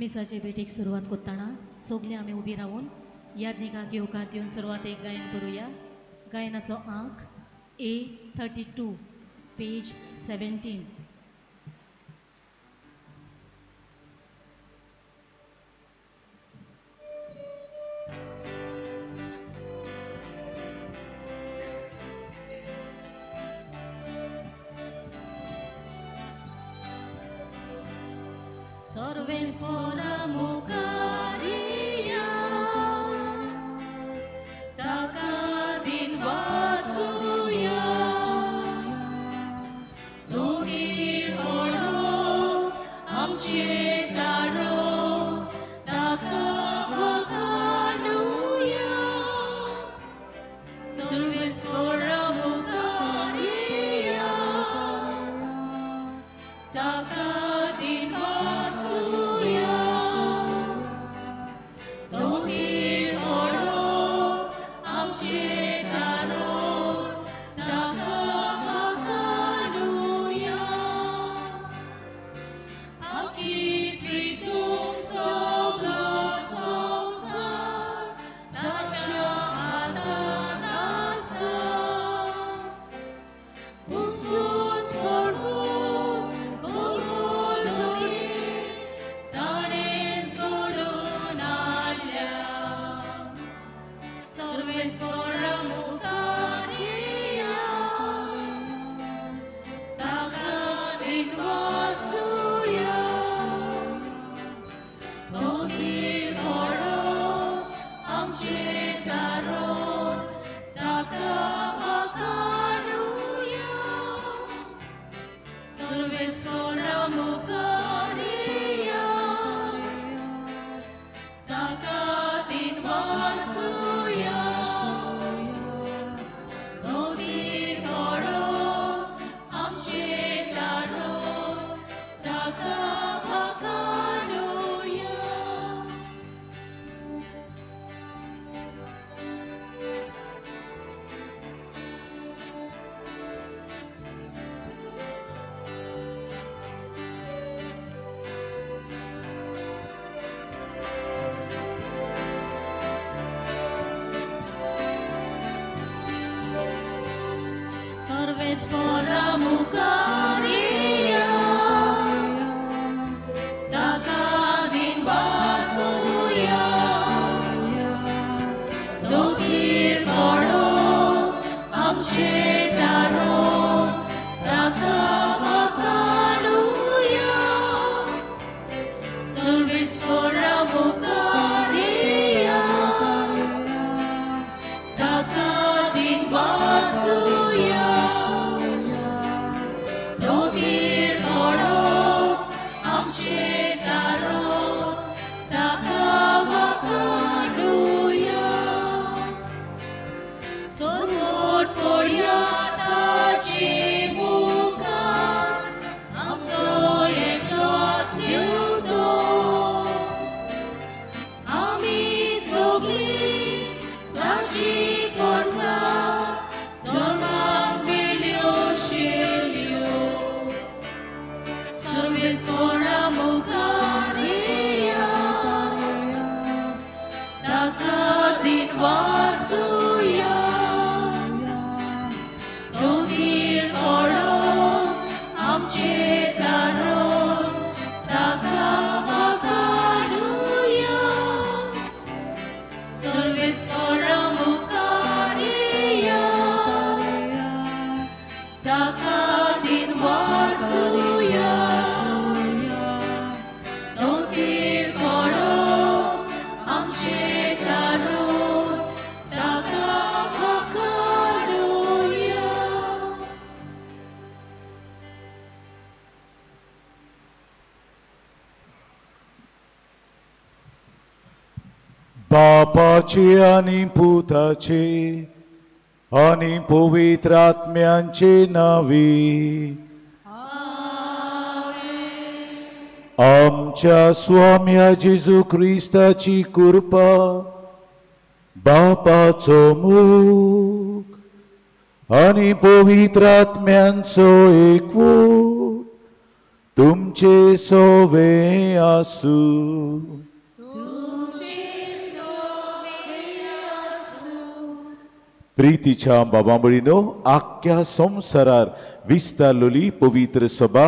मिसाचे भेटीक सुरवात करतना सगळे आमी उबी रावन यादनिकाक येवकार दिवन सुरवातेक गायन करुया. गायनाचो आंक A32 page 17. सर्वेस्पोरा मुखारिया ताका दिन वासुया दोगीर कोणो आमचे दारो ताका वकानुया. सर्वेस्पोरा मुखारिया ताका दिन वासुया दोगीर कोणो आमचे दारो ताका वकानुया. आखी प्रितूम सगलो संवसार ताच्या हातांत आसा. उंचूच पडून बगल दोरी ताणेच घडोवन हाडल्या. सर्वेस्पोरा मुखारिया ताका दिन वासुया दोगीर कोणो आमचे दारो ताका वकानुया. सर्वेस्पोरा मुखारिया ताका दिन वासुया दोगीर कोणो आमचे दारो ताका वकानुया. सर्वेस्पोरा मुखारिया ताका दिन वासुया दोगीर कोणो आमचे दारो ताका वकानुया. सर्वेस्पोरा मुखारिया ताका दिन वासुया दोगीर कोणो आमचे दारो ताका वकानुया. सोरवट पडया ताचे मुखार आमचो एकलोच देव आमी सगळीं ताची वर्सां जल्माक मेल्यो शेल्यो. सर्वेस्पोरा मुखारिया ताका दिन वासुया दोगीर कोणो आमचे दारो ताका वकानुया. सर्वेस्पोरा मुखारिया ताका दिन वासुया दोगीर कोणो आमचे दारो ताका वकानुया. बापाचे आनी पुताचे आनी पवित्र आत्म्यांचे नावी आमच्या स्वाम्या जेजू क्रिस्ताची कृपा, बापाचो मोग आनी पवित्र आत्म्यांचो एकवट तुमचे तुमचे सोवे आसूं. प्रितीच्या बाबा भयणीनो, आख्ख्या संवसारार विस्तारलेली पवित्र सभा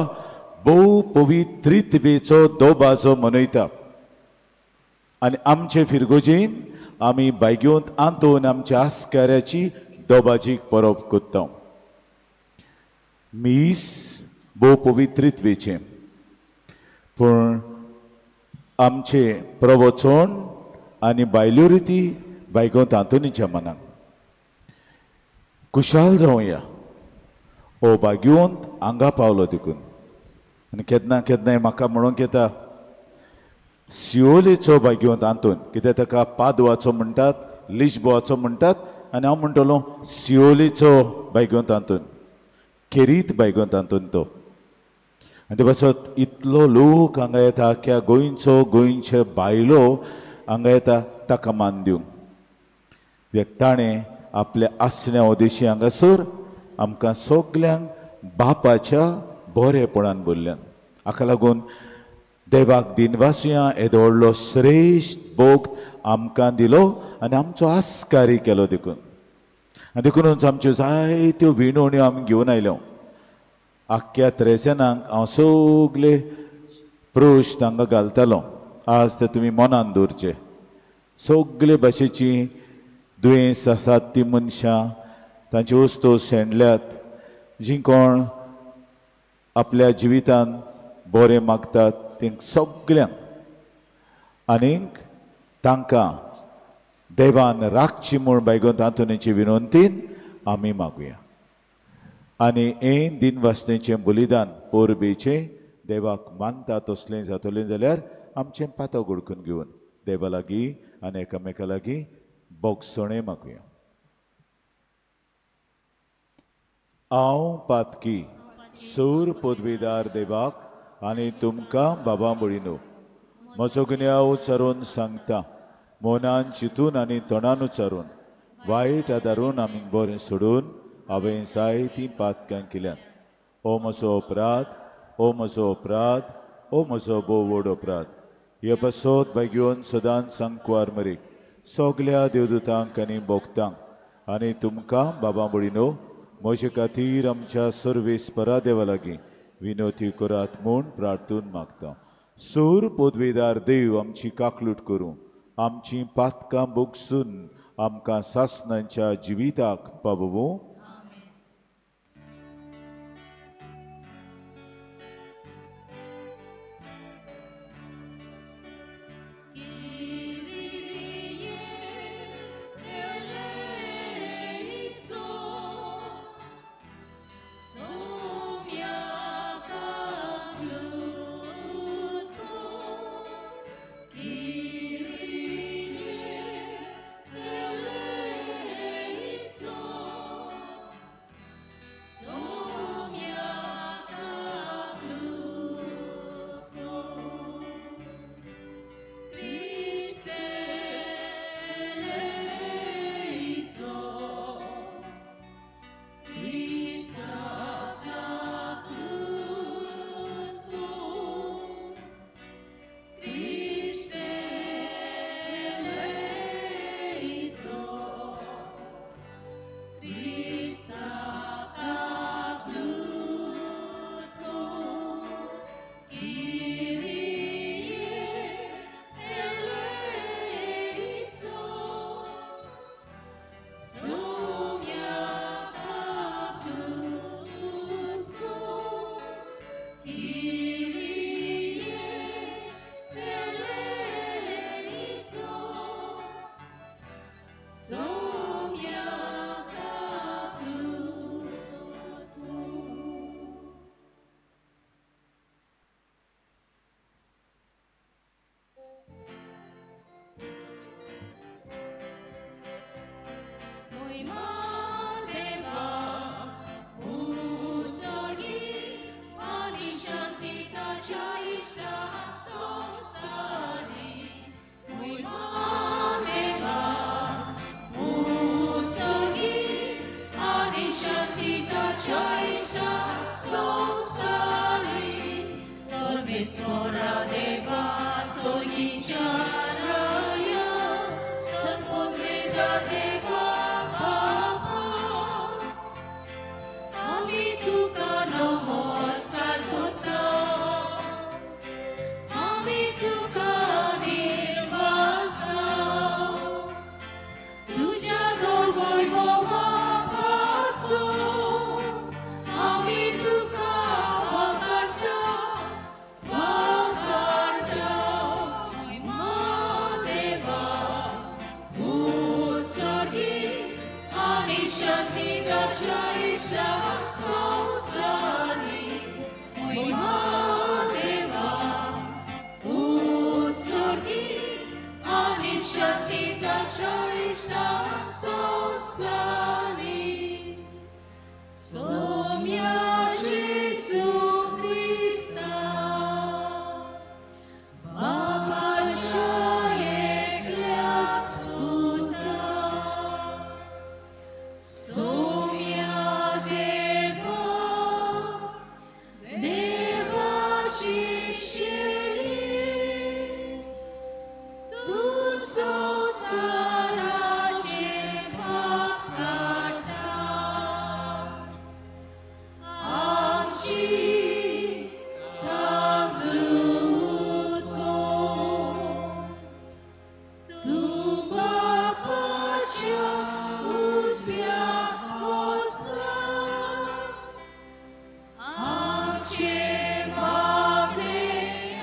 भोव पवित्रित्वेचो दोबाजो मनयता आनी आमचे फिरगोजेन आमी बायगेवंत आंतोन आमच्या आस्काऱ्याची दोबाजीक परब करता. मीस भोव पवित्रित्वेचें, पूण आमचें प्रवचन आनी बायल्यो रिती बायगोंत आंतोनीच्या मनाक खुशाल जावया. हो भाग्यवंत हांगा पावलो देखून. आनी केन्ना केन्नाय म्हाका म्हणूंक येता सियोलेचो भाग्यवंत आंतोन, कित्याक ताका पादवाचो म्हणटात, लिशबोवाचो म्हणटात, आनी हांव म्हणटलो सियोलेचो भाग्यवंत आंतोन, खेरीत भाग्यवंत आंतोन तो. आनी ते पासत इतलो लोक हांगा येता, आख्ख्या गोंयचो गोंयचे बायलो हांगा येता ताका मान दिवंक. कित्याक ताणें आपल्या आसण्या उदेशी हांगासर आमकां सगल्यांक बापाच्या बरेपणान भरल्यान. हाका लागून देवाक दिनवासुया, येदो व्हडलो श्रेश्ठ भोग आमकां दिलो आनी आमचो आस्कारी केलो देखून. आनी देखूनच आमच्यो जायत्यो विणवण्यो आमी घेवन आयल्यो. आख्ख्या त्रेसेनांक हांव सगले प्रश्न हांगा घालतालो, आज ते तुमी मनान दवरचे. सगले भाशेची दुयेंस आसात ती मनशां, तांची वस्तू शेणल्यात, जीं कोण आपल्या जिवितान बरें मागतात तेंक सगल्यांक आनीक तांकां देवान राखची म्हूण बायगोंत आंतोनीचे विनंतीन आमी मागुया. आनी हें दिनवासनेचें बलिदान पोरबेचें देवाक मानता तसलें जातलें जाल्यार आमचें पातो गुडकून घेवन देवा लागीं आनी एकामेका लागीं बोगसणें मागुया. हांव पातकी सूर पदवीदार देवाक आनी तुमकां बाबा भयणीनो म्हजो गुन्यांव उच्चारून सांगता, मनान चिंतून आनी तोंडान उच्चारून वायट आदारून आमी बरें सोडून हांवें जायतीं पातकां केल्यात. ओ म्हजो अपराध, ओ म्हजो अपराध, ओ म्हजो भोव व्हड अपराध. हे पासत भाग्योन सदांच सांकवार मरीक सगल्या देवदूतांक आनी भोगतांक आनी तुमकां बाबा भयणीनो म्हजे खातीर आमच्या सर्वेस्परा देवा लागीं विनोती करात म्हूण प्रार्थून मागता. सूर पदवेदार देव आमची काकलूट करूं, आमची पातकां बोगसून आमकां सासणांच्या जिविताक पावोवं. So परमेश्वरा देवा सोर्गीच्या राया सर्वोद्वेदा देवा बापा आमी तुका नमस्कार करता आमी तुका निर्वासा तुज्या गौरवैभवा पासून आमी तुका वाकाडटा वाकाडटा महिमा देवा उत्सर्गी आनी शांती ताच्या इश्टाक संवसारी महिमा देवा उत्सर्गी आनी शांती ताच्या इश्टाक संवसारी सोम्या जेजू क्रिस्ता बापाच्या एकल्याच पुता सोम्या देवा देवाची शेली तूं संवसाराचें पाप काडटा आमची काकूत कर तूं बापाच्या उजव्या बसला आमचें मागणें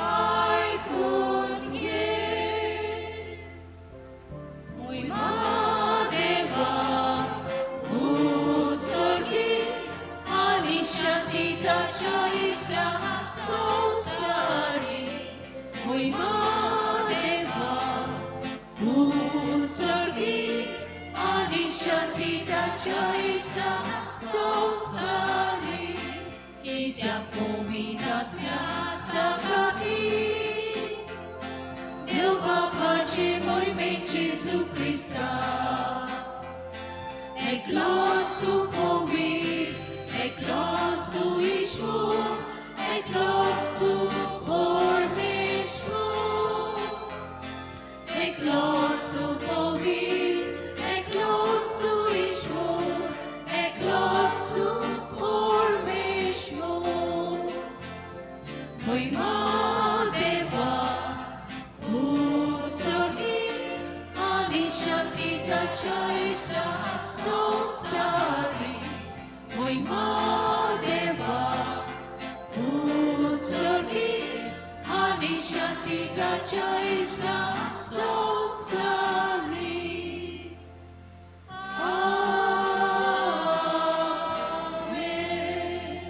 आयकून घे महिमा देवा उत्सर्गी आनी शांती ताच्या इश्टाक संवसारी महिमा देवा उत्सर्गी आनी शांती ताच्या इश्टाक संवसारी कित्याक पवित्र आत्म्याचा खातीर देव बापाचे मोहिमेन जेजू क्रिस्ता एकलोच तूं पवित्र एकलोच तूं ईश्वर एकलोच तूं परमेश्वर एकलोच तूं पवित्र एकलोच तूं ईश्वर एकलोच तूं परमेश्वर महिमा देवा उत्सर्गी आनी शांती ताच्या इश्टाक संवसारी महिमा देवा उत्सर्गी आनी शांती ताच्या इश्टाक संवसारी आमेन.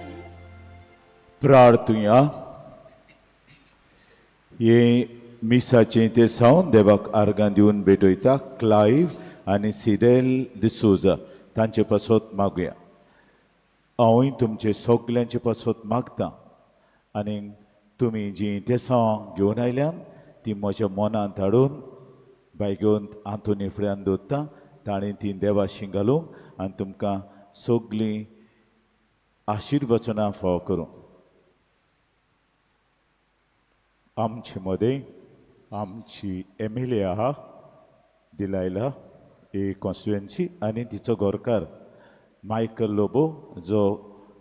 प्रार्थुया. हे मिसाचें ते सावन देवाक आर्गां दिवन भेटयता क्लायव आनी सिडेल डिसोजा तांचे पासत मागुया. हांवूय तुमचे सगल्यांचे पासत मागता आनी तुमी जीं तेसांव घेवन आयल्यान ती म्हज्या मनांत हाडून बायगेवन आंतोनी फुड्यान दवरता ताणें ती देवाशी घालूंक आनी तुमकां सगलीं आशिर्वचनां फावो करूं. आमचे मदें आमची एम एल ए आहा डिलायला ही कॉन्स्टिट्युएन्सी आनी तिचो घरकार मायकल लोबो जो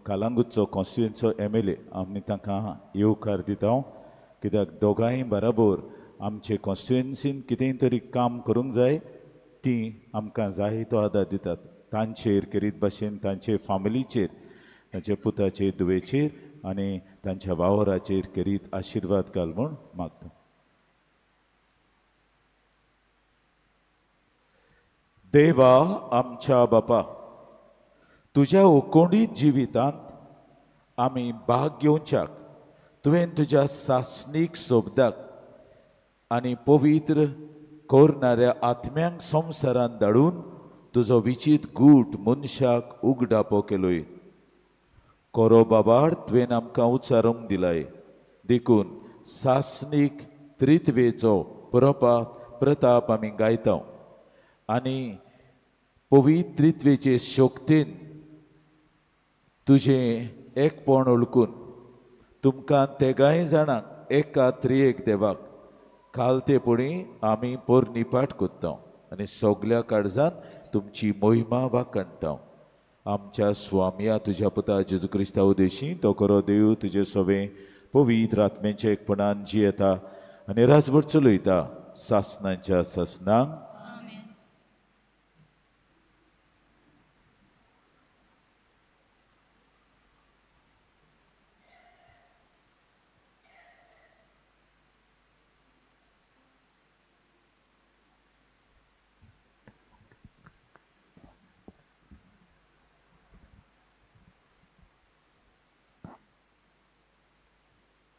कालांगूटचो कॉन्स्टिट्युएन्सीचो एम एल ए आमी तांकां येवकार दिता हांव कित्याक दोगांय बराबर आमचे कॉन्स्टिट्युएन्सीन कितेंय तरी काम करूंक जाय ती आमकां जाय तो आदार दितात. तांचेर करीत भाशेन तांचे फामिलीचेर तांच्या पुताचेर धुवेचेर आनी तांच्या वावराचेर करीत आशिर्वाद घाल म्हूण मागता. देवा आमच्या बापा तुज्या उकोंडीत जिवितांत आमी भाग घेवच्याक तुवें तुज्या सासणीक सोबदाक आनी पवित्र करणाऱ्या आत्म्यांक संवसारांत धाडून तुजो विचीत गूट मनशाक उगडापो केलोय. कोरो बाबार तुवें आमकां उच्चारूंक दिलाय देखून सासणीक त्रित्वेचो प्रताप आमी गायता आनी पवित्रित्वेचे शक्तीन तुजें एकपण ओळखून तुमकां तेगांय जाणांक एका त्रियेक देवाक कालतेपणी आमी पोरणी पाठ कोत्ता आनी सगल्या काळजान तुमची मोहिमा वाखणटा. आमच्या स्वामया तुज्या पुता जेजू क्रिस्ता उदेशी तो खरो देव तुजे सवे पवित्र आत्म्याच्या एकपणान जियेता आनी राजवट चलयता सासनांच्या सासनांक.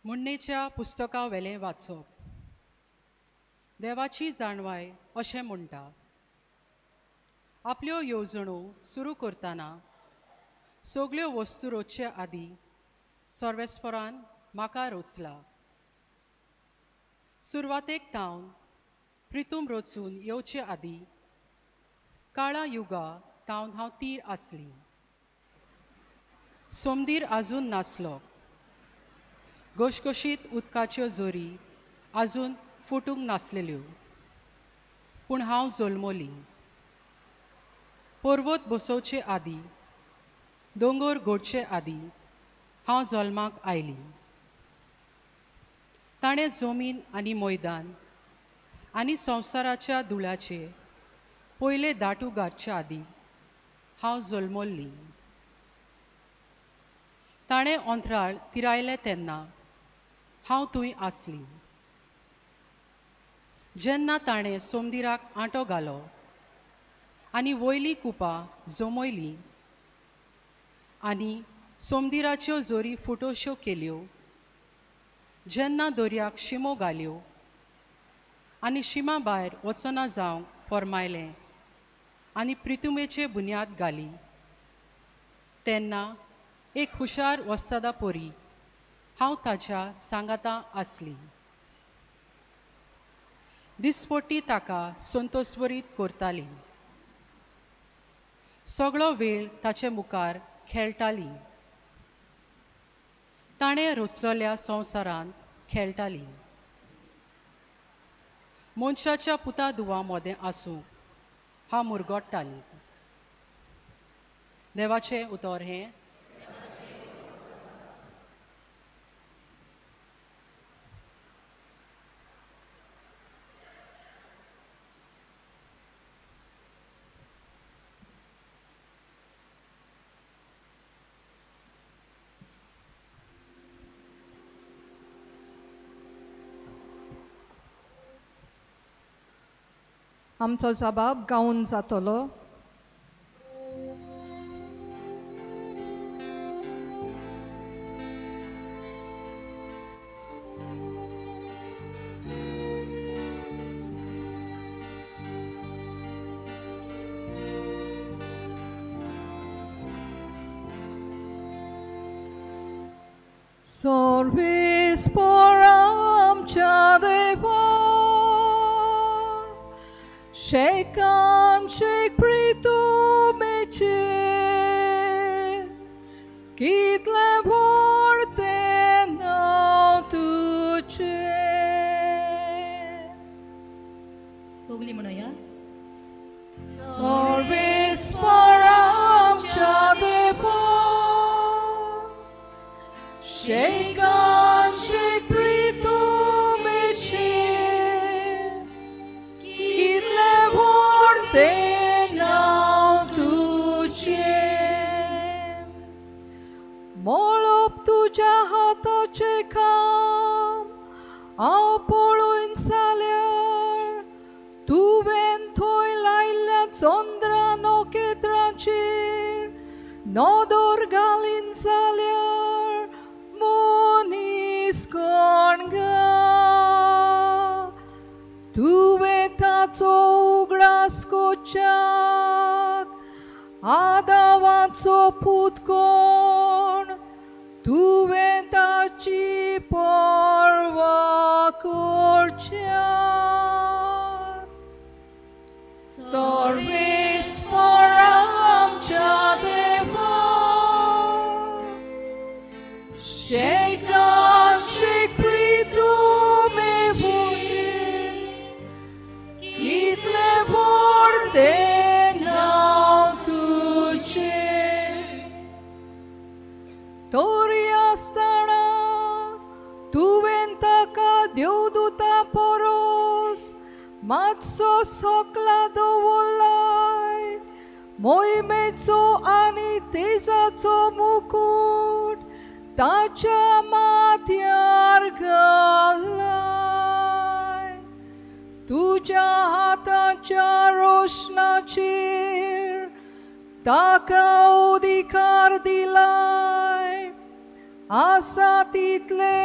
मुण्णेच्या पुस्तका वेलें वाचप. देवाची जाणवाय अशें म्हणटा, आपल्यो येवजणो सुरू करतना सगल्यो वस्तू रोचचे आदीं सर्वेस्परान म्हाका रोचला. सुरवातेक तावन प्रितूम रोचून येवचे आदीं काळा युगा तावन हांव तीर आसली. सोमदीर आजून नासलो, घोशघोशीत उदकाच्यो जोरी आजून फुटूंक नासलेल्यो, पूण हांव जल्मली. पर्वत बसोवचे आदीं, दोंगर घोडचे आदीं हांव जल्माक आयली. ताणें जमीन आनी मैदान आनी संवसाराच्या धुळाचे पयले दाटू घातचे आदीं हांव जल्मल्ली. ताणें अंतराळ तिरायलें तेन्ना हांव थंय आसली. जेन्ना ताणें सोमदिराक आंटो घालो आनी वयली कुपां जमयली आनी सोमदिराच्यो जोरी फुटोश्यो केल्यो, जेन्ना दर्याक शिमो घाल्यो आनी शिमा भायर वचना जावंक फर्मायलें आनी प्रितुमेचे बुन्याद घाली, तेन्ना एक हुशार वस्तादा पोरी हांव ताच्या सांगाता आसली. दिसपट्टी ताका संतोषभरीत करताली, सगळो वेळ ताचे मुखार खेळटाली. ताणें रचलेल्या संवसारांत खेळटाली. मनशाच्या पुता दुवा मोदें आसूंक हांव मुरगोट्टाली. देवाचें उतर हें. आमचो जबाब गावन जातलो. सर्वेस्पर आमच्या देवा, शेकान शेक प्रितुमेचे कितलें व्हड तें नांव तुजें. सगलीं म्हणुया. सर्वेस्पर आमच्या देवा, शेकान शेक प्रितुमेचे कितलें व्हड तें नांव तुजें. मळब तुज्या हाताचें काम हांव पळोवन जाल्यार, तुवें थंय लायिल्ल्या चंद्रा नखेत्रांचेर नदर घालीन जाल्यार मनीस कोण गा? तुवें ताचो उगडास कोच्याक आदावाचो पूत कोण? तुवें ताची पर्वा करच्याक. सर्वेस्पर आमच्या देवा, शेकान शेक प्रितुमेचे तरी आसतना तुवें ताका देवदूता परोस मातसो सकला दवरलाय. मोहिमेचो आनी तेजाचो मुकूट ताच्या माथ्यार घालाय. तुज्या हाताच्या रोशनाचेर ताका अधिकार दिलाय. आसा तितले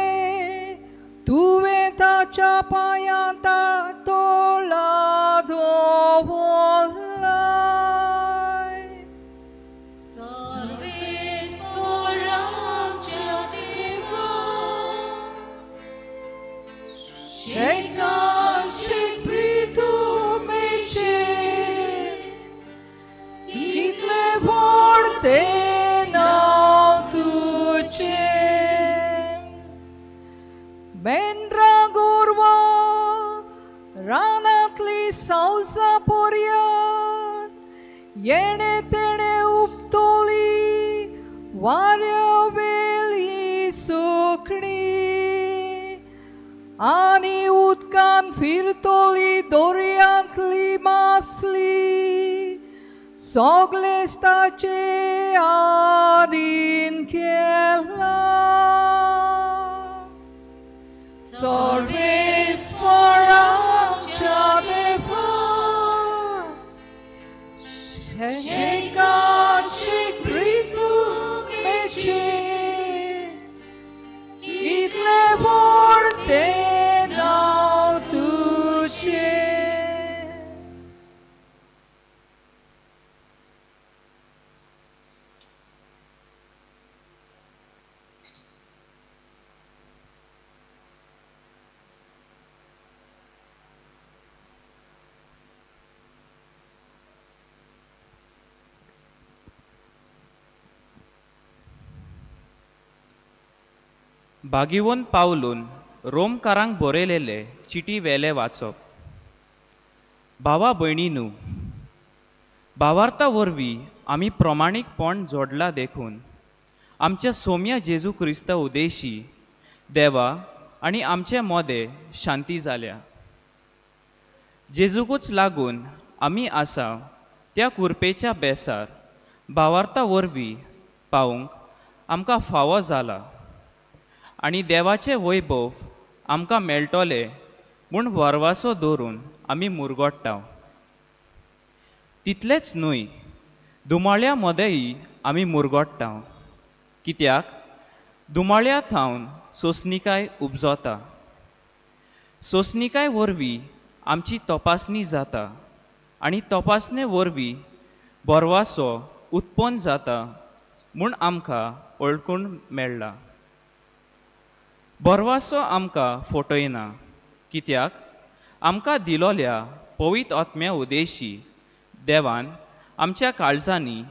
तुवें ताच्या पांयांत तोळा दवरलाय. शेकांशी प्रितुमेचेर कितले व्हड तें नांव तुजें. मेंढरां गोरवां रानांतली सावजां पर्यंत येणे तेणे उपतोली वाऱ्या वेली सुकणीं आनी उदकान फिरतोली दर्यांतली मासली सगळेच ताचे आदीन केलां. सर्वेस्पराच्या देवा शेकाची प्रितुमेचेर कितले व्हड तें नांव तुजें. बागिवोन पावलून रोमकारांक बरयलेले चिटी वेले वाचप. भावा भयणीनू, भावार्था वरवीं आमी प्रमाणीकपण जोडला देखून आमच्या सोम्या जेजू क्रिस्ता उदेशी देवा आनी आमचे मोदे शांती जाल्या. जेजूकूच लागून आमी आसा त्या कुरपेच्या बेसार भावार्था वरवीं पावूंक आमकां फावो जाला आनी देवाचें वैभव आमकां मेळटलें म्हूण वर्वासो दवरून आमी मुरगोट्टा. तितलेंच न्हय, दुमाळ्या मदेंय आमी मुरगोट्टा, कित्याक दुमाळ्या थावन सोंसणीकाय उपजता. सोंसणीकाय वरवीं आमची तपासणी जाता आनी तपासणे वरवीं बरवासो उत्पन्न जाता म्हूण आमकां वळखून मेळ्ळा. बरवासो आमकां फटयना, कित्याक आमकां दिलोल्या पवित्र आत्म्या उदेशी देवान आमच्या काळजांनी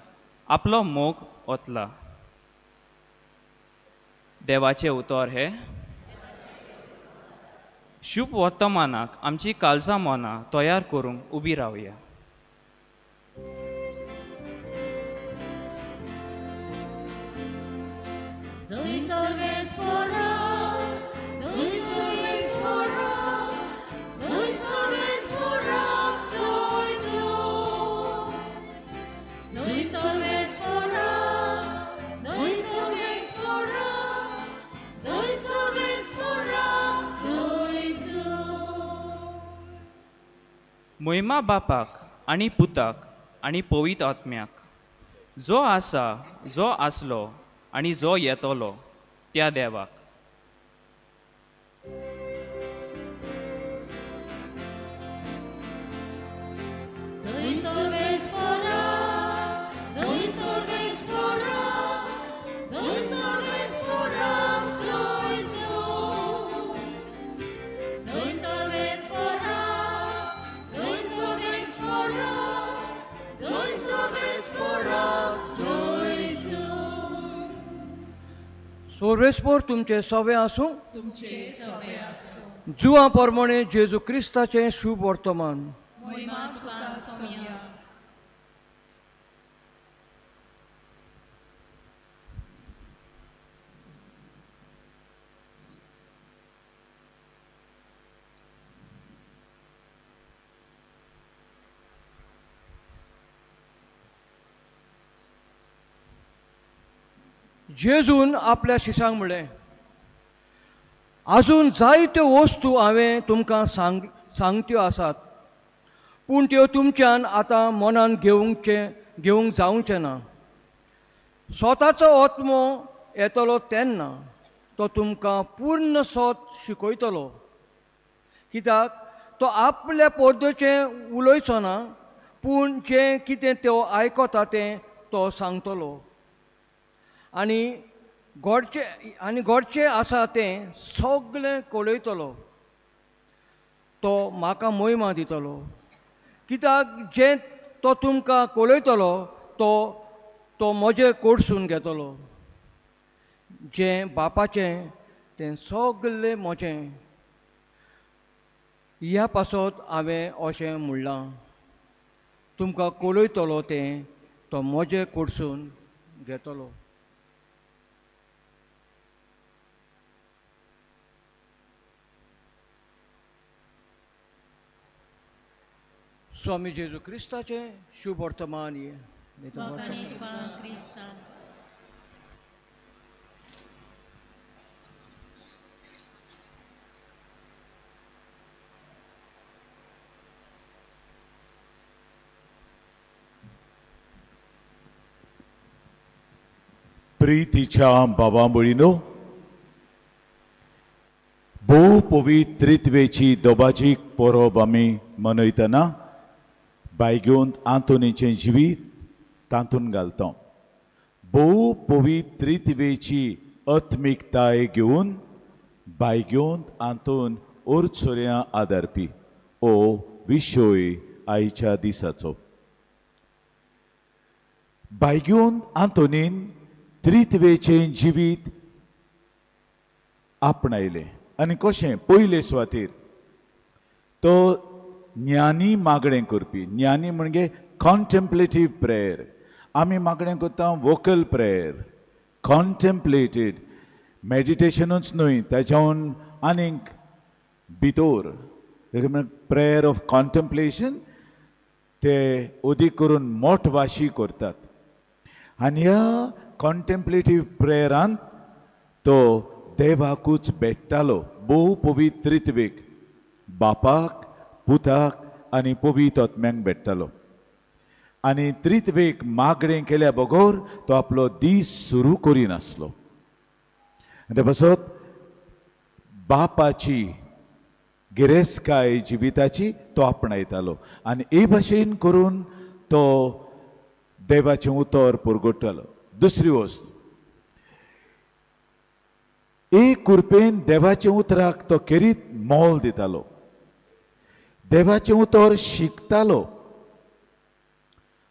आपलो मोग ओतला. देवाचें उतर हें शुभ वर्तमानाक आमची काळजां मनां तयार करूंक उबी रावया. महिमा बापाक आनी पुताक आनी पवित्र आत्म्याक, जो आसा, जो आसलो आनी जो येतलो त्या देवाक. सर्वेस्पर तुमचे सवे आसूं. जुआ प्रमाणे जेजू क्रिस्ताचें शुभ वर्तमान. जेजून आपल्या शिसांक म्हणलें, आजून जायत्यो वस्तू हांवें तुमकां सांगत्यो आसात, पूण त्यो तुमच्यान आतां मनान घेवंक जावचें ना. स्वताचो आत्मो येतलो तेन्ना तो तुमकां पूर्ण सोत शिकयतलो, कित्याक तो आपल्या पोरदेचें उलयचो ना, पूण जें कितें तो आयकता तें तो सांगतलो आनी घडचें आसा तें सगळें कळयतलो. तो म्हाका मोहिमा दितलो, कित्याक जें तो तुमकां कळयतलो तो म्हजें कोडसून घेतलो. जें बापाचें तें सगळें म्हजें. ह्या पासत हांवें अशें म्हणलां, तुमकां कळयतलो तें तो म्हजें कोडसून घेतलो. स्वामी जेजू क्रिस्ताचें शुभ वर्तमान. प्रितीच्या बाबा भयणीनो, भोव पवित्रित्वेची दोबाजीक परब आमी मनयतना बायगेवन आंतोनीचें जिवीत तातूंत घालता. भोव पवित्रित्वेची आत्मिकताय घेवन बायगेवन आंतोन ओरचोऱ्यां आदारपी ओ विशय आयच्या दिसाचो. बायगेवन आंतोनीन त्रित्वेचें जिवीत आपणायलें आनी कशें? पयले सुवातेर तो ज्ञानी मागणें करपी. ज्ञानी म्हणजे कॉन्टेम्पलेटीव प्रेयर. आमी मागणें करता वोकल प्रेयर, कॉन्टेम्पलेटेड मेडिटेशनूच न्हय, ताच्याहून आनीक भितर प्रेयर ऑफ कॉन्टेम्पलेशन ते अदीक करून मोठवाशी करतात. आनी ह्या कॉन्टेम्पलेटीव प्रेयरांत तो देवाकूच भेट्टालो, भोव पवित्रित्वेक, बापाक, पुताक आनी पवित्र आत्म्याक भेट्टालो. आनी त्रित्वेक मागणें केल्या बगर तो आपलो दीस सुरू करिनासलो. आनी ते पासत बापाची गिरेस्तकाय जिविताची तो आपणायतालो आनी हे भाशेन करून तो देवाचें उतर पुरगोट्टालो. दुसरी वस्त, एक कृपेन देवाच्या उतराक तो खेरीत मोल दितालो, देवाचें उतर शिकतालो.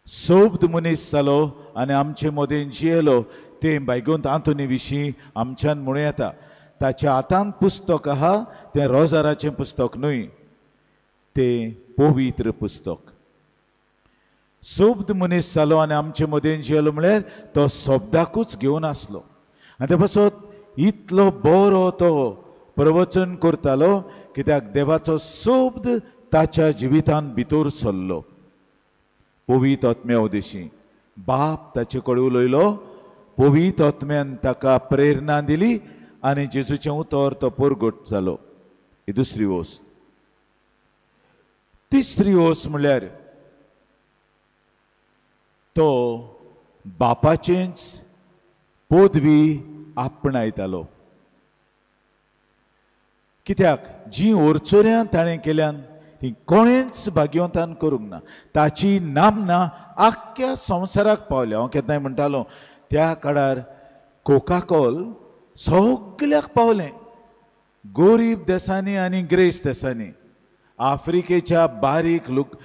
सोब्द मनीस जालो आनी आमचे मदें जियेलो तें बायगोंत आंतोनी विशीं आमच्यान म्हणूं येता. ताच्या हातांत पुस्तक आहा, तें रोजाराचें पुस्तक न्हय, तें पवित्र पुस्तक. सोब्द मनीस जालो आनी आमचे मदें जियेलो म्हळ्यार तो शब्दाकूच घेवन आसलो. आनी ते पासत इतलो बरो तो प्रवचन करतालो कित्याक देवाचो शब्द ताच्या जिवितांत भितर सरलो. पवित्र आत्म्या उदेशी बाप ताचे कडेन उलयलो, पवित्र आत्म्यान ताका प्रेरणा दिली आनी जेजूचें उतर तो परगट जालो. ही दुसरी वस्त. तिसरी वस्त म्हळ्यार तो बापाचेंच पदवी आपणायतालो. कित्याक जी ओरचोऱ्यां ताणें केल्यान ती कोणेंच भाग्यवंतान करूंक ना. ताची नामना आख्ख्या संवसाराक पावल्या. हांव केन्नाय म्हणटालो त्या काळार कोकाकोल सगल्याक पावलें, गोरीब देसांनी आनी ग्रेस देसांनी, आफ्रिकेच्या बारीक लोक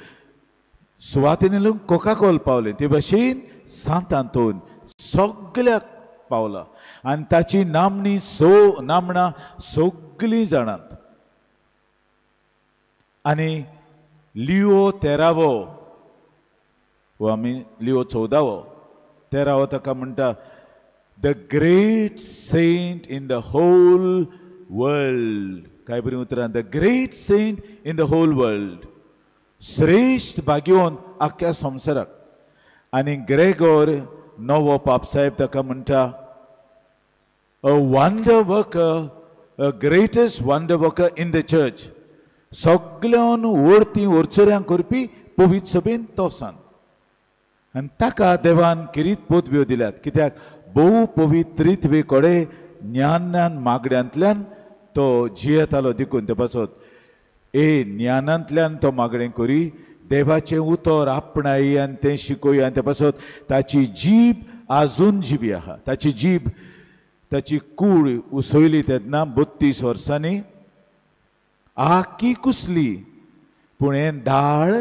सुवातेनी लोक कोकाकोल पावलें. ते भशेन सांत आंतोन सगल्याक पावला आनी ताची नामणी नामणां सगळीं जाणात. आनी लिओ तेरावो वो आमी लिओ चवदावो तेरावो ताका म्हणटा the great saint in the whole world. काय बरीं उतरां, the great saint in the whole world, श्रेश्ठ भाग्यवंत आख्ख्या संवसाराक. आनी ग्रेगोर नवो पापसाहेब ताका म्हणटा A wonder worker, a greatest wonder worker in the church. सगल्यान वरती वरचऱ्यांक करपी पवित्र सभेन तो सांत. आनी ताका देवान किरीत पदव्यो दिल्यात, कित्याक भोव पवित्रित्वे कडेन ज्ञानान मागण्यांतल्यान तो जियेतालो. देखून ते पासत ए ज्ञानांतल्यान तो मागणें करी, देवाचें उतर आपणाय आनी तें शिकोय. आनी ते पासत ताची जीब आजून जिवी आहा. ताची जीब, ताची कूड उसयली तेन्ना 32 वर्सांनी आखी कुसली, पूण हें दाळ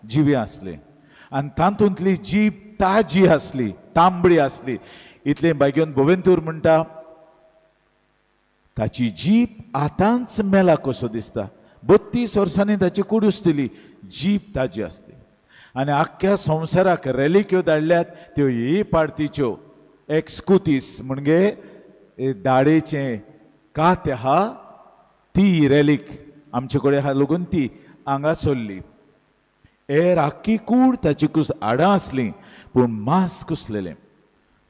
जिवी आसलें आनी तातूंतली जीब ताजी आसली, तांबडी आसली. इतलें बायगेवन बोवेंतूर म्हणटा, ताची जीब आतांच मेला कसो दिसता. 32 वर्सांनी ताची कूड उसतली, जीब ताजी आसली. आनी आख्ख्या संवसाराक रेलिक्यो धाडल्यात त्यो ही पार्टीच्यो एक्सकुतीस, म्हणजे दाडेचें कात आहा ती रेलीक आमचे कडेन आहा लागून ती हांगा चल्ली. एर आख्खी कूड ताची कुस हाडां आसलीं, पूण मांस कुसलेलें,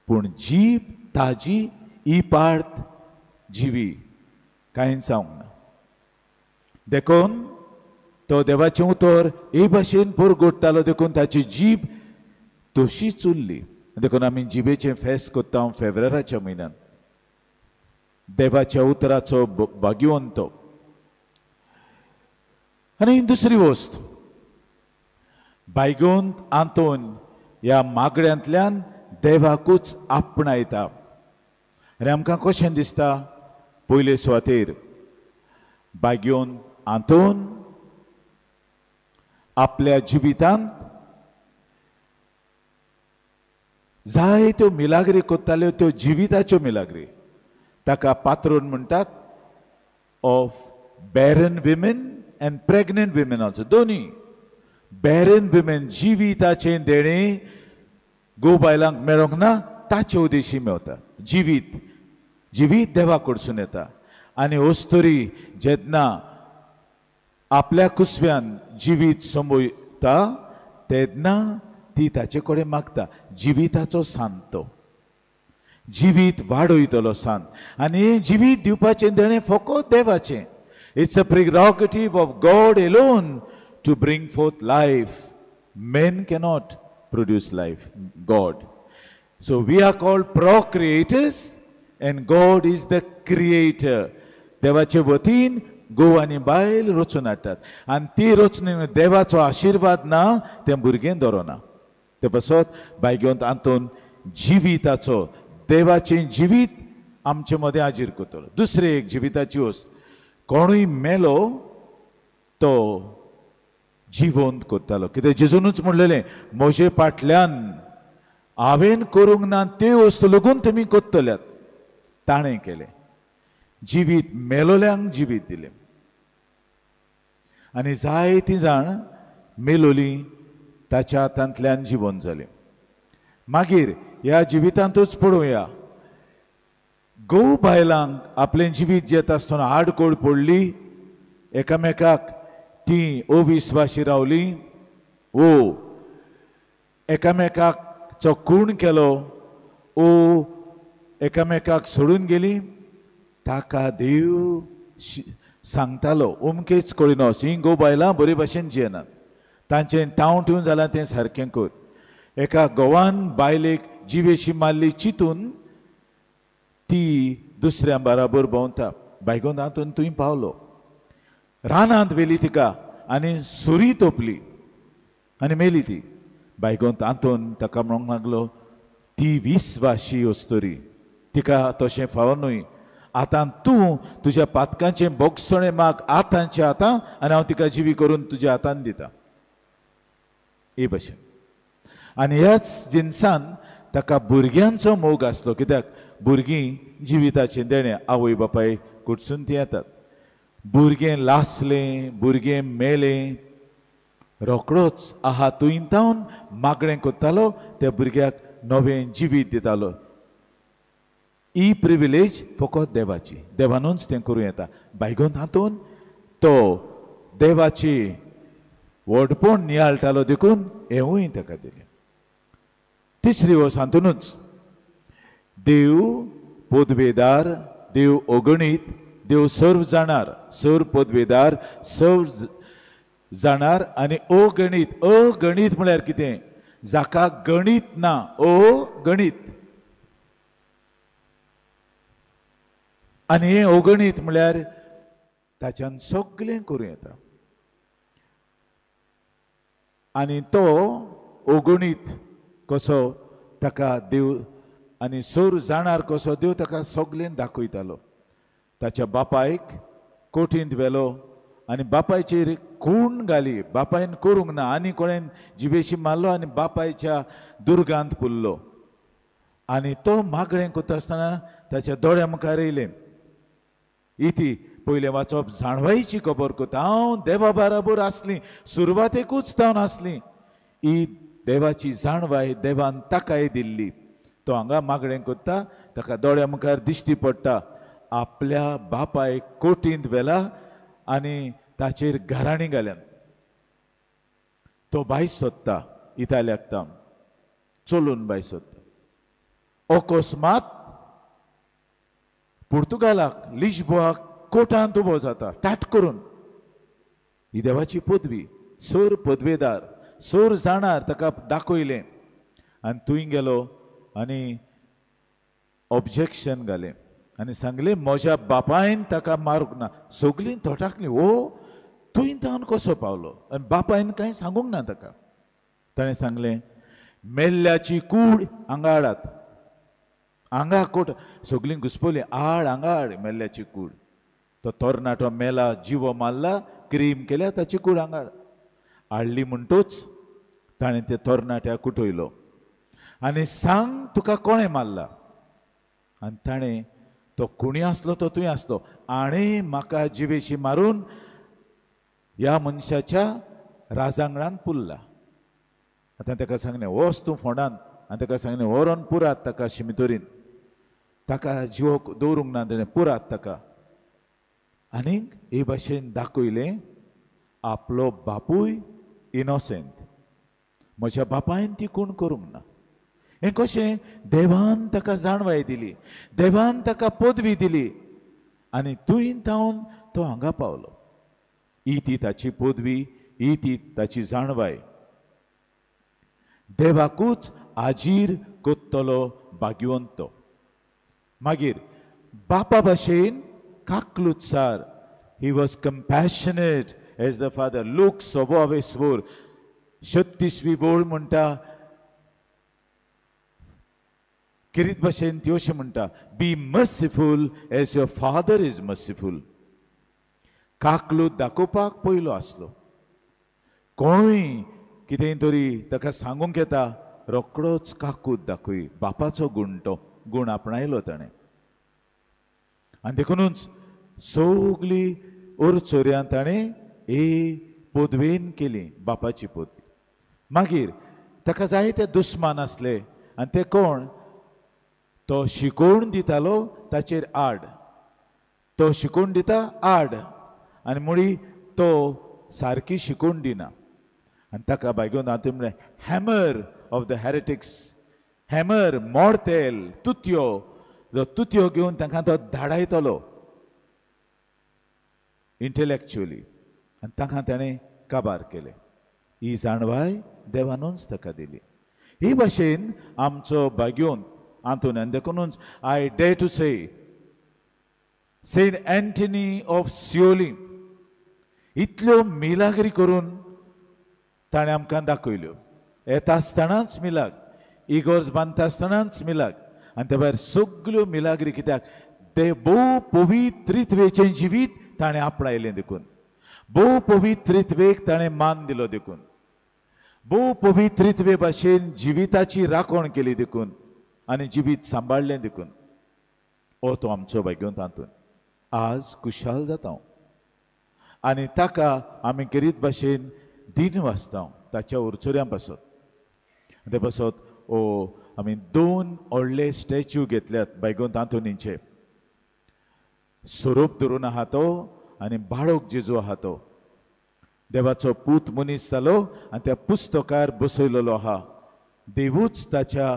पूण जीब ताजी, ही पार्ट जिवी, कांय जावंक ना. देखून तो देवाचें उतर हे भाशेन परगोडटालो, देखून ताची जीब तशीच उरली. देखून आमी जिबेचें फेस्त करता फेब्रुवाराच्या म्हयन्यांत, देवाच्या उतराचो भाग्यवंत तो. आनी दुसरी वस्त, बायगोन आंतोन ह्या मागण्यांतल्यान देवाकूच आपणायता. आनी आमकां कशें दिसता, पयले सुवातेर बायगोन आंतोन आपल्या जिवितांत जायत्यो मिलाग्री करताल्यो, त्यो जिविताच्यो मिलाग्री. ताका पात्रोन म्हणटात of barren women and pregnant women also. दोन्ही बॅरन विमेन, जिविताचें देणें गो बायलांक मेळोंक ना, ताचे उद्देशी मेवता. जिवीत जिवीत देवा कडसून येता. आनी अस्तुरी जेन्ना आपल्या कुसव्यान जिवीत संबयता तेन्ना ती ताचे कडेन मागता जिविताचो सांतो, जिवीत वाडयतलो सांत. आनी जिवीत दिवपाचें देणें फकत देवाचें. It's a prerogative of God alone to bring forth life. Men cannot produce life, God. So we are called procreators and God is the creator. देवाचे वतीन घोव आनी बायल रचून हाडटात आनी ती रचणूक देवाचो आशिर्वाद ना तें भुरगें दवरना. ते पासत बायगेवंत आंतोन जिविताचो, देवाचें जिवीत आमचे मदें हाजीर करतलो. दुसरें एक जिविताची वस्त, कोणूय मेलो तो जिवंत करतालो. कितें जेजूनच म्हणलेलें, म्हजे फाटल्यान हांवें करूंक ना त्यो वस्तू लागून तुमी करतल्यात. ताणें केलें जिवीत, मेलोल्यांक जिवीत दिलें. आनी जायतीं जाण मेलोलीं ताच्या हातांतल्यान जिवन जालें. मागीर ह्या जिवितांतूच पळोवया, घोव बायलांक आपलें जिवीत जियेता आसतना आडखळ पडली, एकामेकाक ती अविस्वाशी रावली, ओ एकामेकाचो खूण केलो, ओ एकामेकाक सोडून गेली. ताका देव सांगतालो अमकेच कळिना, ही घोव बायलां बरे भाशेन जियेनात, तांचें टावं ट्यून जालां तें सारकें कर. एका घोवान बायलेक जिवेशी मारली चिंतून ती दुसऱ्या बराबर भोंवता. बायगोन हातून तुंय पावलो, रानांत व्हेली तिका आनी सुरी तोपली आनी मेली ती. बायगोन तातून ताका म्हणूंक लागलो, ती विस्वाशी अस्तुरी, तिका तशें फावो न्हय. आतां तूं तुज्या पातकांचें बोगसणें माग आतांचे आतां, आनी हांव तिका जिवी करून तुज्या हातान दिता. हे भशेन. आनी ह्याच जिनसान ताका भुरग्यांचो मोग आसलो, कित्याक भुरगीं जिविताचें देणें आवय बापाय कडसून तीं येतात. भुरगें लासलें, भुरगें मेलें, रोकडोच आहा तुंय तावन मागणें करतालो, त्या भुरग्याक नवें जिवीत दितालो. ही प्रिविलेज फकत देवाची, देवानूच तें करूं येता. बायगोन हातून तो देवाची व्हडपण नियाळटालो, देखून हेंवूय ताका दिलें. तिसरी वस्त हातूनच देव पदवेदार, देव अगणीत, देव सर्व जाणार, सर्व पदवेदार, सर्व जाणार आनी अगणीत. अगणीत म्हळ्यार कितें? जाका गणीत ना, अगणीत. आनी हें अगणीत म्हळ्यार ताच्यान सगळें करूं येता. आनी तो अगणीत कसो ताका देव आनी सोर जाणार कसो देव ताका सगळें दाखयतालो. ताच्या बापायक कोठींत व्हेलो आनी बापायचेर खूण घाली. बापायन करूंक ना आनी कोणेन जिवेशी मारलो आनी बापायच्या दुर्गांत पुरलो. आनी तो मागणें करता आसतना ताच्या दोळ्या मुखार येयलें. इती पयलें वाचप जाणवायची खबर करता. हांव देवा बराबर आसली, सुरवातेकूच तावन आसली. ही देवाची जाणवाय देवान ताकाय दिल्ली. तो हांगा मागणें करता, ताका दोळ्या मुखार दिश्टी पडटा आपल्या बापायक कोटींत व्हेला आनी ताचेर घराणी घाल्यान. तो बाय सोदता इतालियाक तावन चलून बाय सोदता. अकस्मात पुर्तुगालाक लिश्बोआक कोटांत उबो जाता टाट करून. ही देवाची पदवी, सोर पदवेदार, सोर जाणार ताका दाखयलें. आनी थंय गेलो आनी ऑब्जेक्शन घालें आनी सांगलें म्हज्या बापायन ताका मारूंक ना. सगळीं थोटाकलीं, ओ थंय तावन कसो पावलो? आनी बापायन कांय सांगूंक ना ताका. ताणें सांगलें मेल्ल्याची कूड हांगा हाडात, हांगा कोट. सगळीं घुसपलीं, आड हांगा हाड मेल्ल्याची कूड. तो तरणाटो मेला, जिवो मारला, क्रीम केल्या, ताची कूड हांगा हाड. हाडली म्हणटूच ताणें ते तरणाट्याक उठयलो आनी सांग तुका कोणें मारला. आनी ताणें तो कोणी आसलो तो तुवें आसलो, आनी म्हाका जिवेशी मारून ह्या मनशाच्या राजांगणान पुरला. आतां ताका सांगलें वच तूं फोंडान. आनी ताका सांगलें व्हरोन पुरात ताका शिमितोरीन. ताका जिवो दवरूंक ना ताणें, पुरात ताका. आनीक हे भाशेन दाखयलें आपलो बापूय इनोसेंट, म्हज्या बापायन ती कोण करूंक ना. हें कशें देवान ताका जाणवाय दिली, देवान ताका पदवी दिली आनी थंय तावन तो हांगा पावलो. ही ती ताची पदवी, ही ती ताची जाणवाय. देवाकूच आजीर कोत्तलो भाग्यवंत तो. मागीर बापा भाशेन काकलुत्सार, he was compassionate as the father. Luke 26 36वी ओळ म्हणटा, किरीत भाशेन ती अशें म्हणटा, be merciful as your father is merciful. काकलूत दाखोवपाक पयलो आसलो. कोणूय कितेंय तरी ताका सांगूंक येता, रोकडोच काकूत दाखय. बापाचो गूण तो गूण आपणायलो ताणें. आनी देखुनूच सगळी ओरचोऱ्यां ताणें हे पदवेन केली, बापाची पदवी. मागीर ताका जायते दुस्मान आसले आनी ते कोण? तो शिकोवन दितालो ताचेर आड, तो शिकोवन दिता आड, आनी मुळी तो सारकी शिकोवन दिना. आनी ताका बायगोन हातूंत म्हणलें hammer of the heretics, hammer मोर्तेल तुतयो, जो तुतयो घेवन तांकां तो धाडायतलो इंटलेक्चुअली. आनी तांकां ताणें काबार केलें. ही जाणवाय देवानूच ताका दिली. ही भाशेन आमचो भाग्योन आंतोनी. आनी देखुनूच I dare to say Saint Anthony of Siolim इतल्यो मिलाग्री करून ताणें आमकां दाखयल्यो. येता आसतनाच मिलाग, इगोर्ज बांदता आसतनाच मिलाग, आनी ते भायर सगल्यो मिलाग्री. कित्याक? ते भोव पवित्रित्वेचें जिवीत ताणें आपणायलें देखून, भोव पवित्रित्वेक ताणें मान दिलो देखून, भोव पवित्रित्वे भाशेन जिविताची राखण केली देखून आनी जिवीत सांबाळ्ळें देखून ओ तो आमचो भाग्यवंत आंतून आज खुशाल जाता. आनी ताका आमी केरीत भाशेन दिन वाचता ताच्या उरचुऱ्यां पासत. ते पासत ओ आमी दोन व्हडले स्टॅच्यू घेतल्यात भाग्यवंत आंतोनीचे, सोरोप धरून आहा तो आनी बाळक जेजू आहा तो. देवाचो पूत मनीस जालो आनी त्या पुस्तकार बसयलेलो आहा. देवूच ताच्या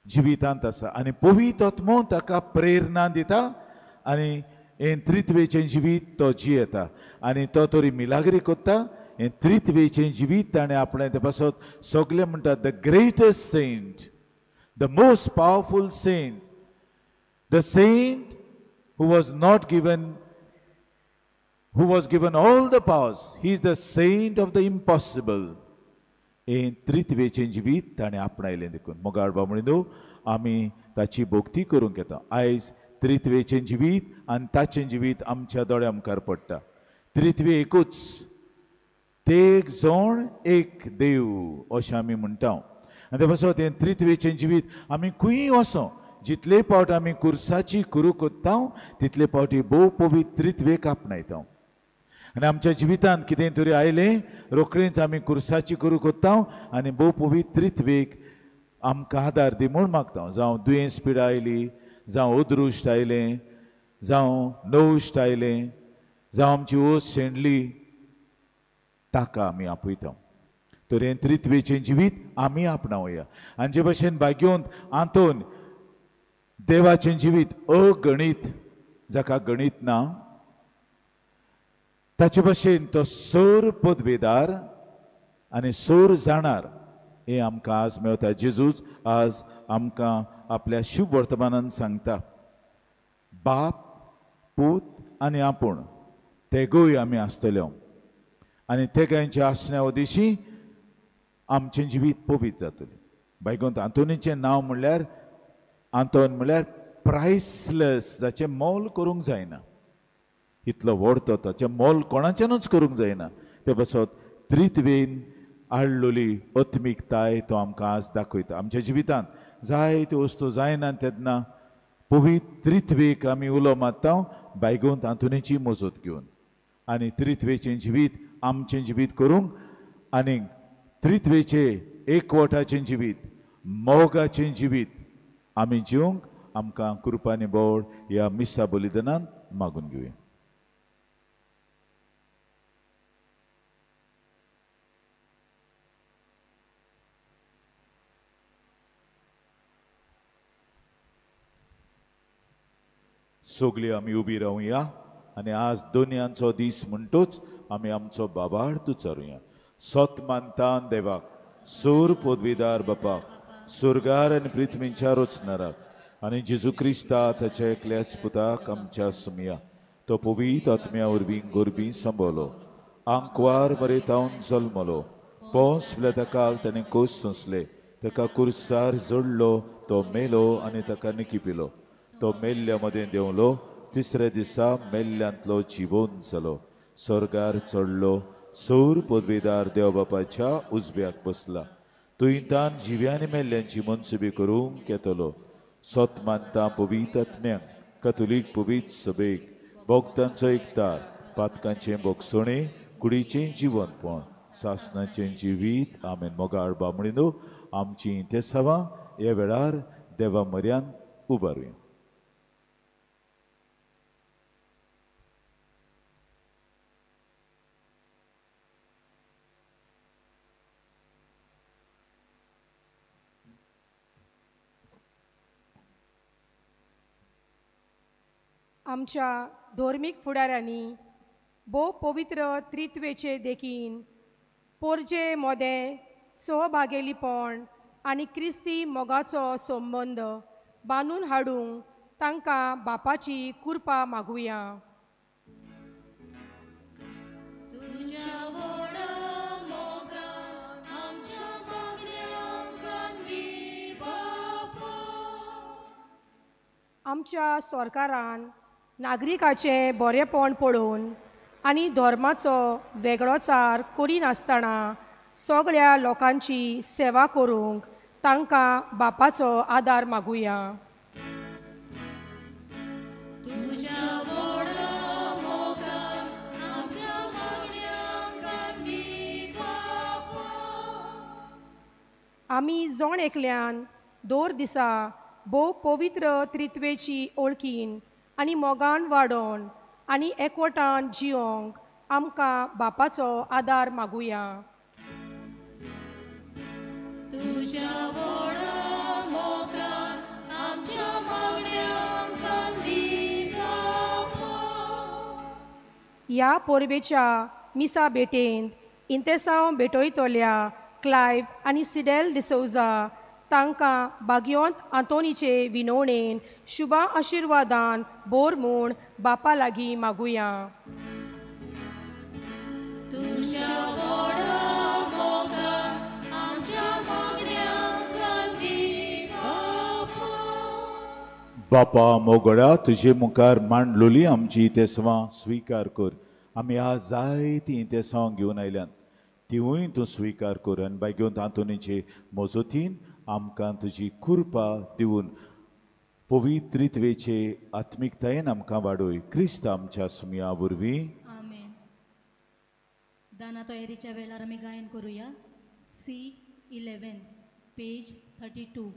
जिवितांत आसा आनी पवित्र आत्मो ताका प्रेरणा दिता आनी हें त्रित्वेचें जिवीत तो जियेता आनी तो तरी मिलाग्री कोत्ता. हें त्रित्वेचें जिवीत ताणें आपणें ते पासत सगळे म्हणटात the greatest saint, the most powerful saint, the saint who was not given, who was given all the powers, he is the saint of the impossible. हें त्रित्वेचें जिवीत ताणें आपणायलें. देखून मोगाळ बामणीनो आमी ताची भक्ती करूंक येता. आयज त्रित्वेचें जिवीत आनी ताचें जिवीत आमच्या दोळ्या मुखार पडटा. त्रित्वे एकूच, तेग जोण एक देव अशें आमी म्हणटा. आनी ते पासत हें त्रित्वेचें जिवीत आमी खंयूय वचों, जितले फावट आमी कुर्साची कुरू कोत्ता तितले फावटी भोव पवित्र त्रित्वेक आपणायता. आनी आमच्या जिवितांत कितें तरी आयलें रोखडेंच आमी कुर्साची कुरू कोत्ता आनी भोव पवित्र त्रित्वेक आमकां आदार दी म्हूण मागता. जावं दुयेंस पिडा आयली, जावं अदृश्ट आयलें, जावं नवश्ट आयलें, जावं आमची ओस शेणली, ताका आमी आपयता. तर हें त्रित्वेचें जिवीत आमी आपणावया. आनी जे भशेन भाग्योंत आंतोन देवाचें जिवीत अगणीत, जाका गणीत ना, ताचे भशेन तो सोर पदवेदार आनी सोर जाणार हें आमकां आज मेळटा. जेजूच आज आमकां आपल्या शुभ वर्तमानान सांगता, बाप, पूत आनी आपूण तेगूय आमी आसतल्यो आनी तेगांच्या आसण्या उदेशी आमचें जिवीत पवित्र जातलें. बायगोंत आंतोनीचें नांव म्हणल्यार, आंतोन म्हणल्यार प्रायसलेस, जाचें मोल करूंक जायना, इतलो व्हड तो, ताचें मोल कोणाच्यानूच करूंक जायना. ते पासत त्रित्वेन हाडलेली आत्मिकताय तो आमकां आज दाखयता. आमच्या जिवितांत जायत्यो वस्तू जायना तेन्ना पवित्र त्रित्वेक आमी उलो मारता बायगोंत आंतोनीची मजत घेवन आनी त्रित्वेचें जिवीत आमचें जिवीत करूंक आनी त्रित्वेचें एकवटाचें जिवीत, मोगाचें जिवीत आमी जिवंक आमकां कृपानी बोड ह्या मिसा बलिदानान मागून घेवया. सगळी आमी उबी रावया आनी आज दोनयांचो दीस म्हणटूच आमी आमचो बाबार्थ उच्चारुया. सत मानतान देवाक, सूर पदवीदार बापाक, सुर्गार आनी पृथ्वीच्या रचणाराक आनी जेजू क्रिस्ता ताच्या एकल्याच पुताक आमच्या सुमया, तो पवित्र आत्म्या वरवीं गोरबी संबलो, आंकवार मरेतावन जल्मलो, पोंस ताका ताणें कोस सोंसले, ताका कुर्सार जोडलो, तो मेलो आनी ताका निकिपिलो, तो मेल्ल्या मदें देंवलो, तिसऱ्या दिसा मेल्ल्यांतलो जिवोन जालो, स्वर्गार चडलो, सौर पदवीदार देव बापाच्या उजव्याक बसला, तुयतान जिव्यानी मेल्ल्यांची मनसुबी करूंक येतलो. सत मानता पवित्र आत्म्यांक, कथोलीक पवित्र सभेक, भोक्तांचो एकतार, पातकांचें भोगसणें, कुडीचें जिवनपण, सासनाचें जिवीत. आमेन. मोगाळ बामणीनो आमची तेसावां ह्या वेळार देवा म्हऱ्यान उबारुया. आमच्या धर्मीक फुडाऱ्यांनी भोव पवित्र त्रित्वेचे देखीन पोरजे मोदें सहभागेलीपण आनी क्रिस्ती मोगाचो संबंद बांदून हाडूंक तांकां बापाची कृपा मागुया. आमच्या सरकारान नागरिकाचें बरेंपण पळोवन आनी धर्माचो वेगळोचार करिनासतना सगळ्या लोकांची सेवा करूंक तांकां बापाचो आदार मागुया. आमी जण एकल्यान दर दिसा भोव पवित्र त्रित्वेची ओळखीन आनी मोगान वाडोवन आनी एकवटान जियोंक आमकां बापाचो आदार मागुया. तुज्या व्हडा मोगान ह्या पोरबेच्या मिसा भेटेंत इंतेसांव भेटयतल्या क्लायव आनी सिडेल डिसोजा तांकां बागयोंत आंतोनीचे विनवणेन शुभा आशिर्वादान बोर म्हूण बापा लागीं मागुया. बापा मोगडा तुजे मुखार मांडलोली आमची इतेसांवां स्विकार कर. आमी आज जायतीं इतेसांवां घेवन आयल्यात तिवूय तूं स्विकार कर आनी बायगेवन आंतोनीचे मजतीन आमकां तुजी कृपा दिवन पवित्रित्वेचे आत्मिकतायेन आमकां वाडोय. क्रिस्त आमच्या सुमया वरवीं. आमेन. दाना तयारीच्या वेळार आमी गायन करुया. C11 page 32.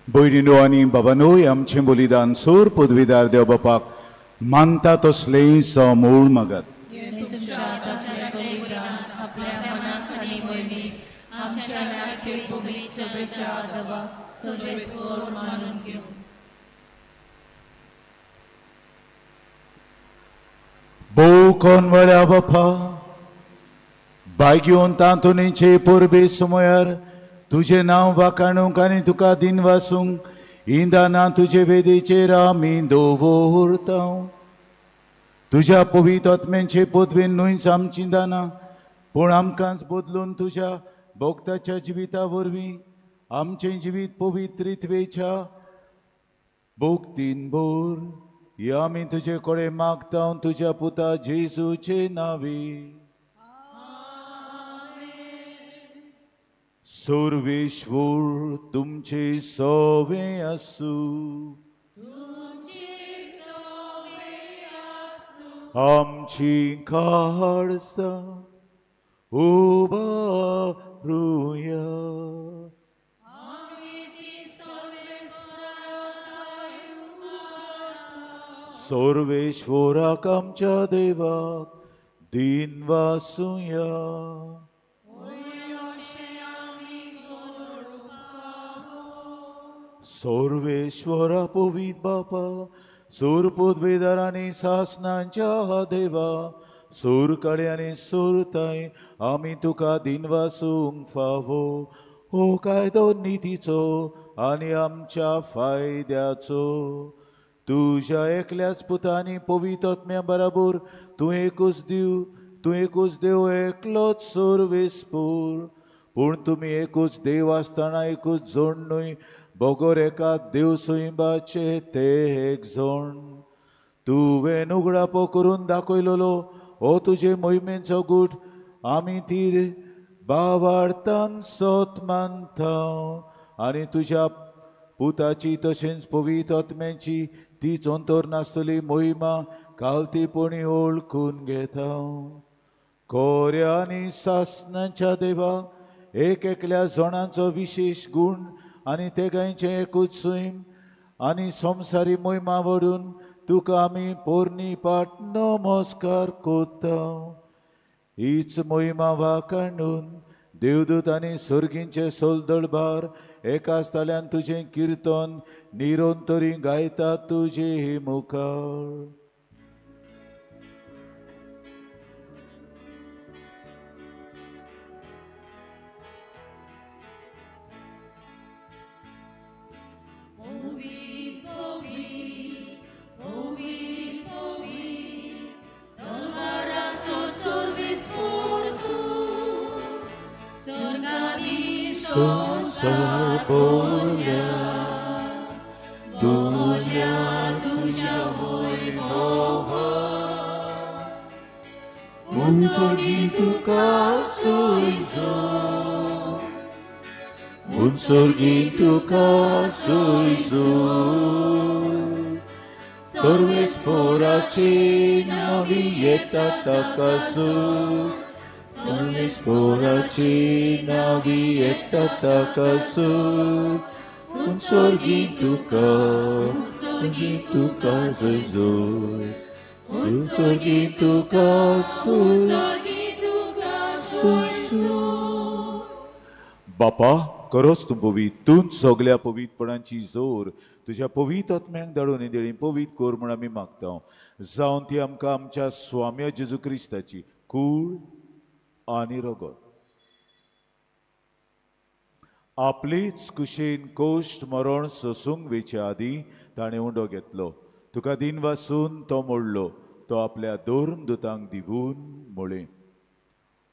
भयणीनो आनी बाबानूय आमचें बलिदान सूर पदवीदार देव बापाक मानता तसलें समूळ मागात. भोव कोनवळ्या बापा बायगेवन तांतुनीचे परबे सुमयार तुजें नांव वाखाणूंक आनी तुका दिन वासूंक इंदाना तुजे वेदीचेर आमी दवरता. तुज्या पवित्र आत्म्यांचे पदवेन न्हूच आमची दानां पूण आमकांच बदलून तुज्या भक्ताच्या जिविता वरवीं आमचें जिवीत पवित्रित्वेच्या भक्तीन भर. हे आमी तुजे कडेन मागता तुज्या पुता जेजूचे नांवी. सर्वेश्वर तुमचे सवे आसूं. आमची काळसां उबारुया. सर्वेश्वराक आमच्या देवाक दिन वासुया. सर्वेश्वरा पवित बापा, सूर पुदवेदार आनी सासनांच्या देवा, सूर कडे आनी सूरताय आमी तुका दिन वासूंक फावो. हो कायदो नितीचो आनी आमच्या फायद्याचो. तुज्या एकल्याच पुतांनी पवित्र आत्म्या बराबर तूं एकूच दिव, तूं एकूच देव एकलोच सर्वेस्पूर. पूण तुमी एकूच देव आसतना एकूच जोड न्हय, बगर एका देव सैंबाचे ते एक जोण. तुवें उगडापो करून दाखयलोलो हो तुजे मोहिमेचो गूट आमी तीर बावार्थान सोत मानता आनी तुज्या पुताची तशेंच पवित्र आत्म्याची ती चोंतर नासतली मोहिमा कालतीपणी ओळखून घेता. कोऱ्या आनी सासनाच्या देवा, एक एकल्या जणांचो विशेश गूण आनी तेगांयचें एकूच सैम आनी संवसारी मोहिमा व्हरून तुका आमी पोरणी पाट नमस्कार कोता. हीच मोहिमा वाखाणून देवदूत आनी सर्गींचे सोलदळबार एकाच ताळ्यान तुजें किर्तन निरंतरी गायता तुजे मुखार. बोल्या दुन्या तुज्या वैभवा, उंचोगी तुका सोयजो, उंचोगी तुका सोयजो. सर्वेस्पोराचे नावी येता ताका सो, सर्वेस्पोराचे नावी येता ताका सो. उंचोगी तुका, उंचोगी तुका सोयजो, उंचोगी तुका सोयजो. बापा, खरोच तूं पवित्र, तूंच सगल्या पवित्रपणाची जोर तुज्या पवित्र आत्म्यांक धाडून ही देणी पवित्र कर म्हूण आमी मागता. जावन ती आमकां आमच्या स्वाम्या जेजू क्रिस्ताची कूड आनी रगत आपलीच कुशीन कोश्ट मरण सोसूंक वेचे आदीं ताणें उंडो घेतलो. तुका दिन वासून तो मोडलो, तो आपल्या दोन दुतांक दिवून म्हळें,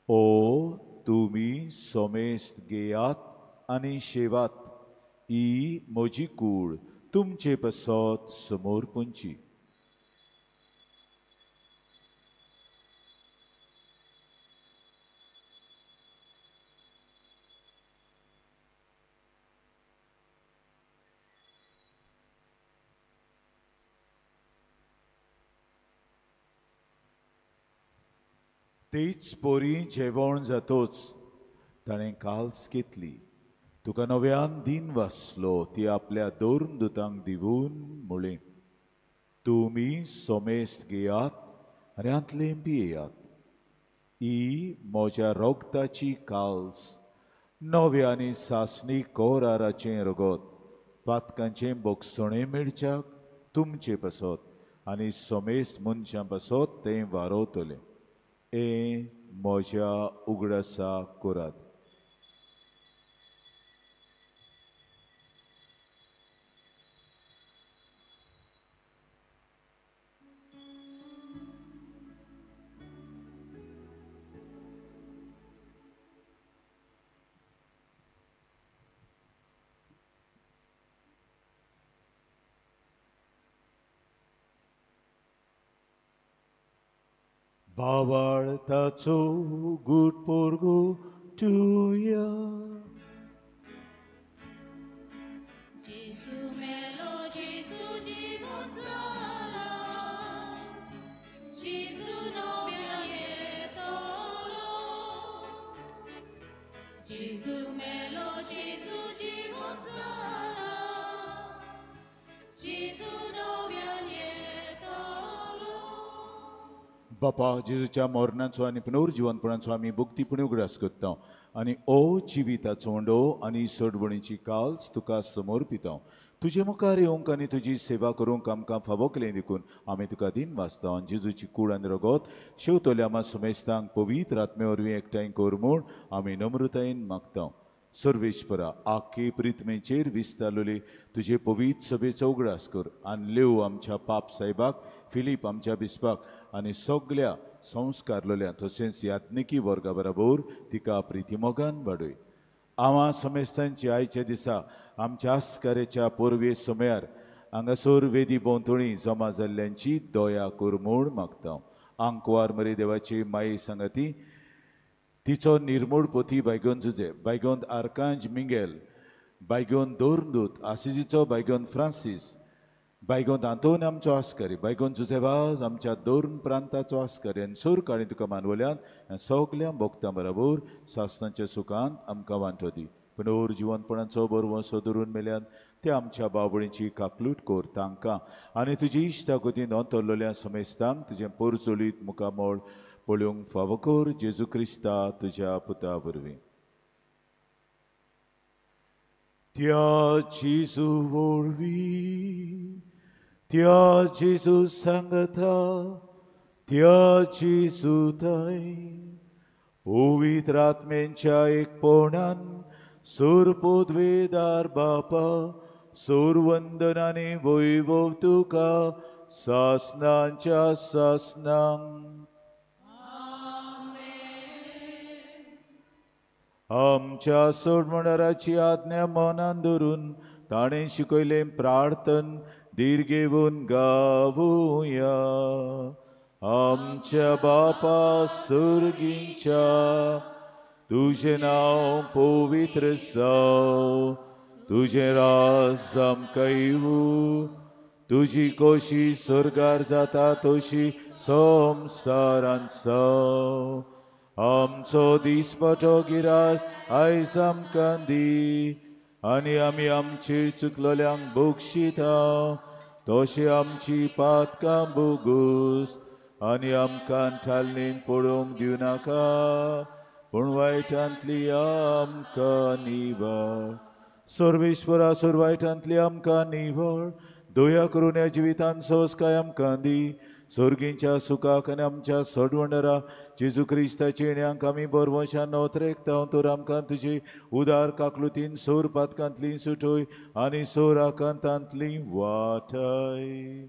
ओ तुमी सोमेस्त घेयात आनी शेवात, ही म्हजी कूड तुमचे पसत समोर पुंची. तेच पोरी जेवण जातोच ताणें काल्स घेतली, तुका नव्यान दिन वाचलो, ती आपल्या दोन दुतांक दिवून म्हळें, तुमी सोमेस्त घेयात आनी हांतलें पियेयात, ही म्हज्या रोगताची काल्स, नव्या आनी सासणी कोराराचें रगत, पातकांचें बोगसणें मेळच्याक तुमचे पासत आनी सोमेस्त मनशां पासत तें वारोवतलें. हें म्हज्या उगडासा करात. भावार्थाचो गूट पोरगुटुया. जेजू मेलो, जेजू जिवंत जाला, जेजू नव्यान येतलो. जेजू मेलो, जेजू जिवंत जाला, जेजू नव्यान येतलो. बापा, जेजूच्या मरणाचो आनी पुनर्जिवंतपणाचो आमी भक्तीपणी उगडास करता आनी ओ जिविताचो उंडो आनी सोडवणीची काल्स तुका समर्पिता. तुजे मुखार येवंक आनी तुजी सेवा करूंक आमकां फावो केलें देखून आमी तुका दिन वाचता. आनी जेजूची कूड आनी रगत शेवतल्या आमा समेस्तांक पवित्र आत्मे वरवीं एकठांय कर म्हूण आमी नम्रतायेन मागता. सर्वेश्वरा, आखे प्रिथमेचेर विस्तारलेली तुजे पवित्र सभेचो उगडास कर आनी लेव आमच्या पाप साहेबाक, फिलीप आमच्या बिस्पाक आनी सगल्या संस्कारलेल्या तशेंच याज्ञिकी वर्गा बरोबर तिका प्रितीमोगान वाडय. आवा समेस्तांची आयच्या दिसा आमच्या आस्कारेच्या पोरवे समयार हांगासर वेदी भोंवतणी जमा जाल्ल्यांची दया कर म्हूण मागता. आंकवार मरे देवाची माये सांगाती तिचो निर्मूळ पोती बायगोन जुजे, बायगोन आर्कांज मिंगेल, बायगोन दोरदूत आसिजीचो बायगोन फ्रांसीस, बायगोन आंतोन आमचो आस्कारी, बायगोन जुजेवाज आमच्या दोन प्रांताचो आस्कारी आनी सोर काणी तुका मानवल्यान सगल्या भोगतां बरोबर सासनाच्या सुखांत आमकां वांटो दी. पुनर जिवनपणाचो बरवसो धरून मेल्यान ते आमच्या बावळीची काकलूट कर तांकां आनी तुजी इश्टागतीन अंतरलेल्या समेस्तांक तुजें पोरचोलीत मुखामळ पळोवंक फावो कर जेजू क्रिस्ता तुज्या पुता वरवीं. त्या जेजू वरवीं, त्या जेजू सांगता, त्या जेजू ताय पवित्र आत्म्यांच्या एकपणान सूर पदवेदार बापा, सूर वंदनाने वैभव तुका सासनांच्या सासनांक. आमच्या सोडमणाराची आज्ञा मनान धरून ताणें शिकयलें प्रार्थन धीर घेवन गावुया. आमच्या बापा सुर्गींच्या, तुजें नांव पवित्र जावं, तुजें राज आमकां येवूं, तुजी कोशी स्वर्गार जाता तशी संवसारांत जावं. आमचो दिसपटो गिरास आयज आमकां दी आनी आमी आमचे चुकलोल्यांक बक्षिता तशें आमची पातकां बोगूस आनी आमकां ठालनीन पडोवंक दिवनाका, पूण वायटांतली आमकां निवळ. सर्वेश्वरा, सोर वायटांतली आमकां निवळ, दया करून ह्या जिवितान संस्काय आमकां दी. सोर्गींच्या सुखाक आनी आमच्या सोडवणरा जेजू क्रिस्ताचे येण्याक आमी बरवशान नोत्रेकता तर आमकां तुजी उदार काकलुतीन सोर पातकांतली सुटोय आनी सोर आकांतांतली वाटय.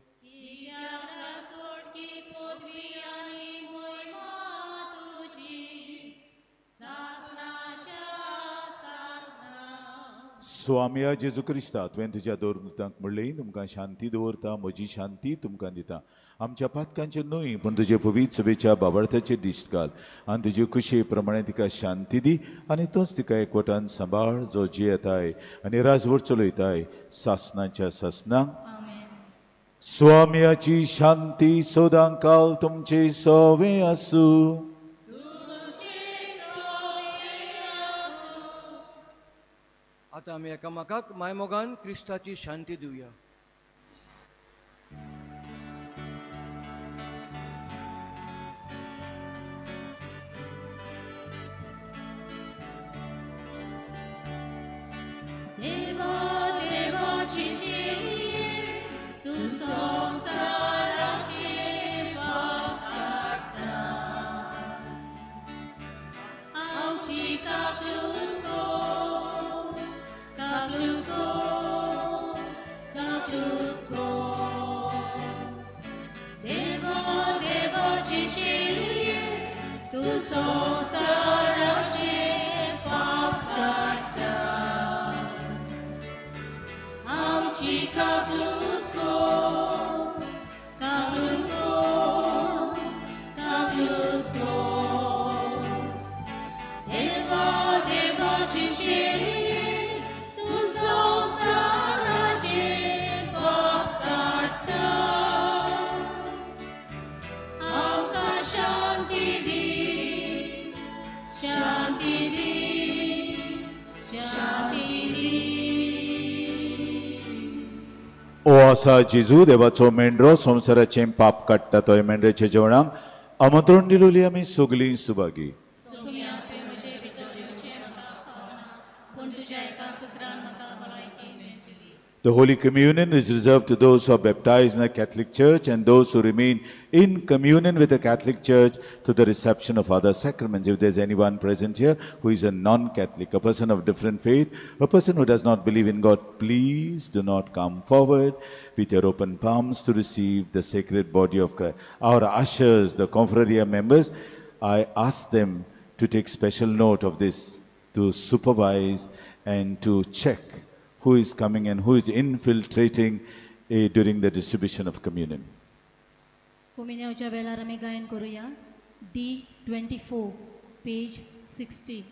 स्वामिया जेजू क्रिस्ता, तुवें तुज्या दोरदूतांक म्हणलें, तुमकां शांती दवरता, म्हजी शांती तुमकां दिता. आमच्या पातकांचेर न्हय पूण तुजे पवित्र सभेच्या बाबार्थाचेर दिश्ट घाल आनी तुजे खुशे प्रमाणे तिका शांती दी आनी तूंच तिका एकवटान सांबाळ जो जियेताय आनी राजवट चलयताय सासनाच्या सासनांक. स्वामियाची शांती सदां काल तुमचे सवे आसूं. आतां आमी एकामेकाक मायमोगान क्रिस्ताची शांती दिवया. देवा देवाची शेळये, तूं संवसाराचें पाप काडटा, आमची काकलूट कर, काकलूट कर, काकलूट कर. देवा देवाची शेळये, तूं संवसाराचें पाप काडटा, आमची काकलूट कर, काकलूट कर, काकलूट ओ आसा जेजू देवाचो मेंढरो संवसाराचें पाप काडटा तो मेंढऱ्याच्या जेवणाक आमंत्रण दिलोली आमी सगलीं Subhagi. The Holy Communion is reserved to those who are baptized in the Catholic Church and those who remain in communion with the Catholic Church to the reception of other sacraments. If there's anyone present here who is a non-Catholic, a person of different faith, a person who does not believe in God, please do not come forward with your open palms to receive the sacred body of Christ. Our ushers, the Confraria members, I ask them to take special note of this, to supervise and to check who is coming and who is infiltrating during the distribution of communion. कोमिन्यावच्या वेळार आमी गायन करूया D24 page 60.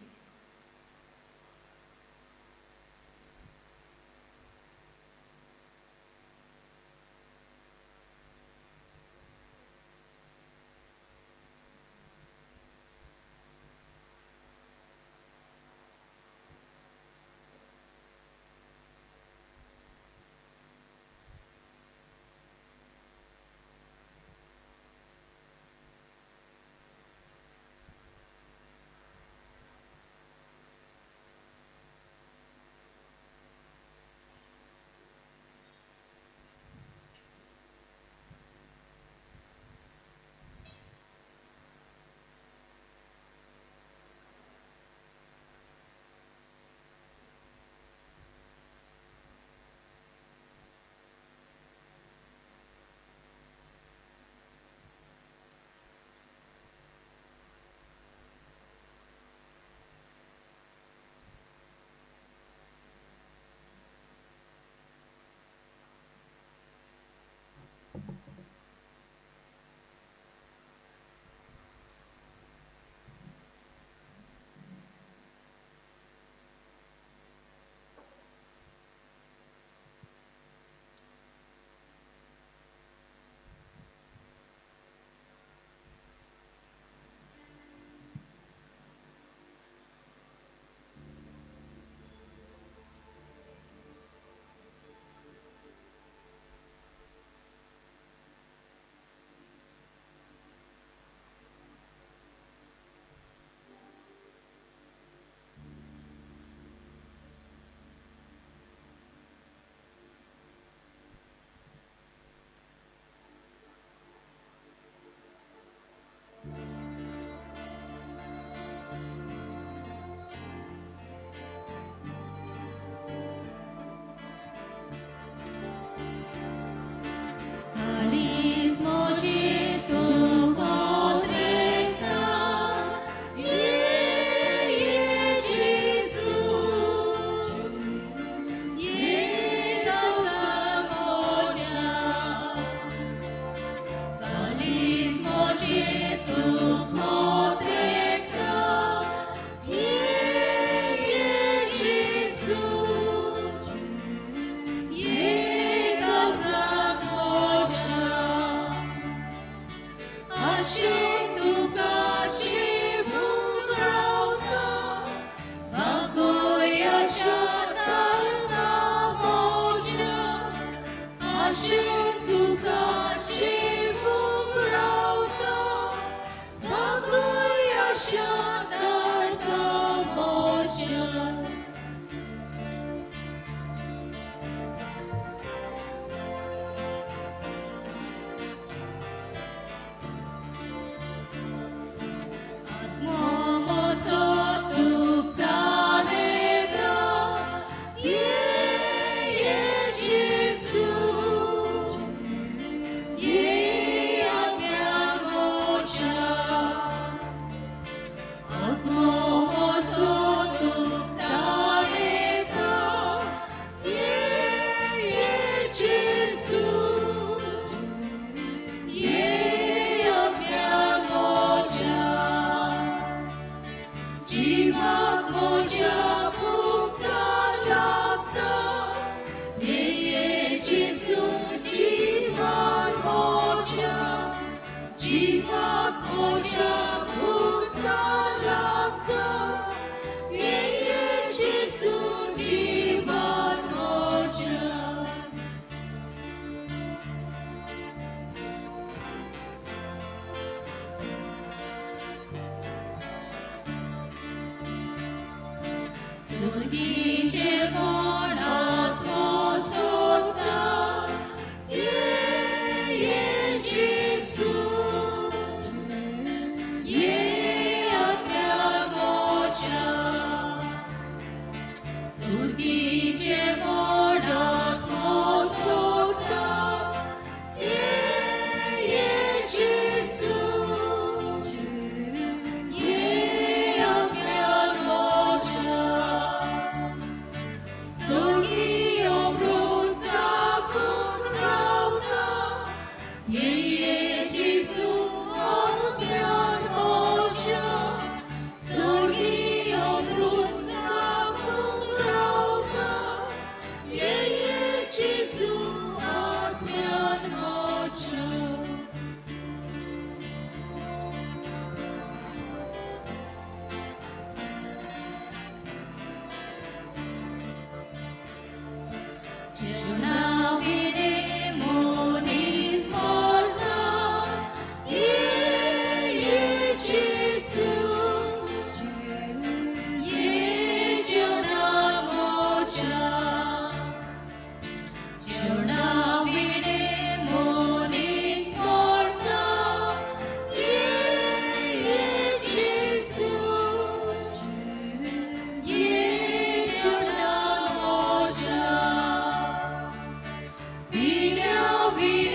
Yeah.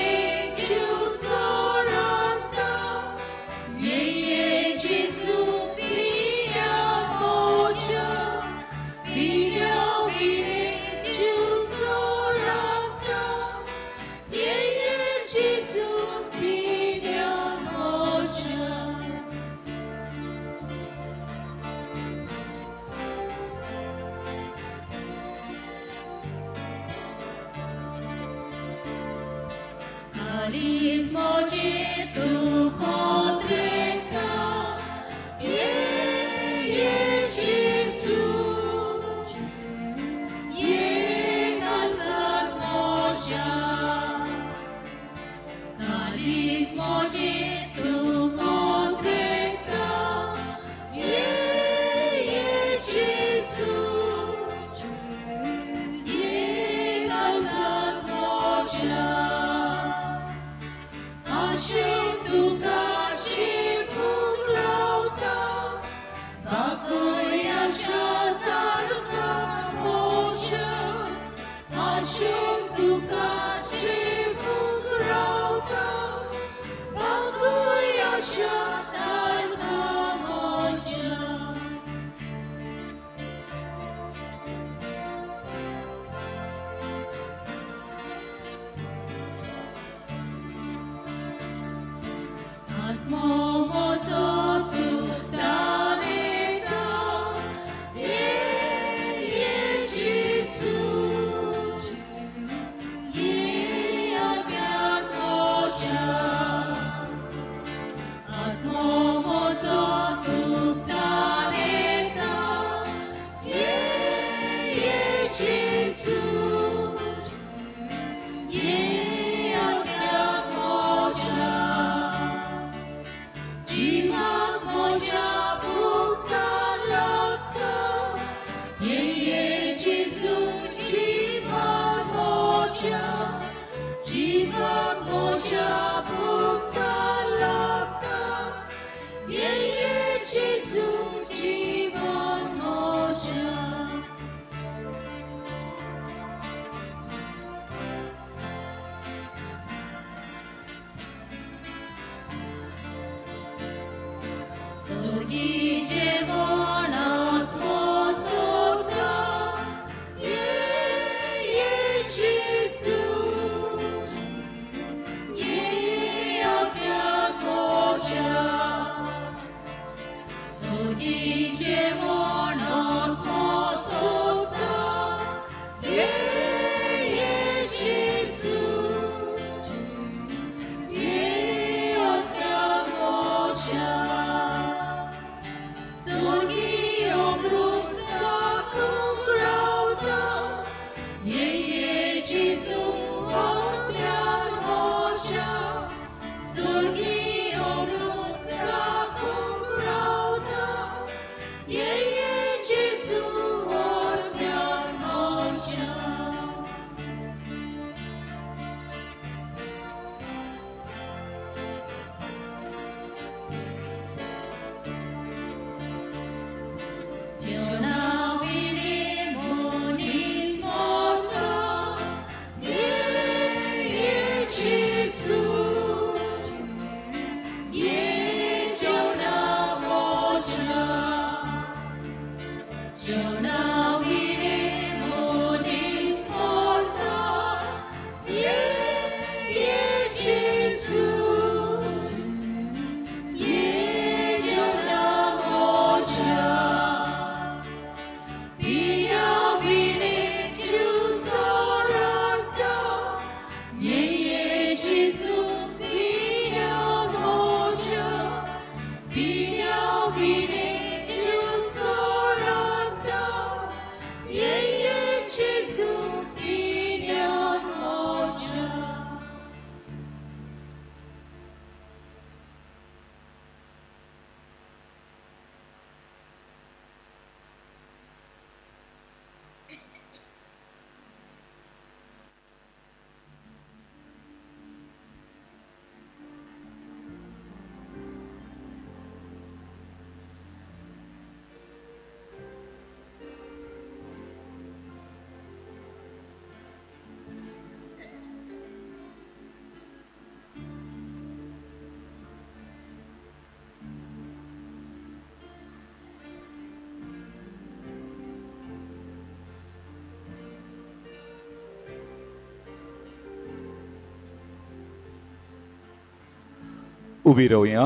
उबी रावया.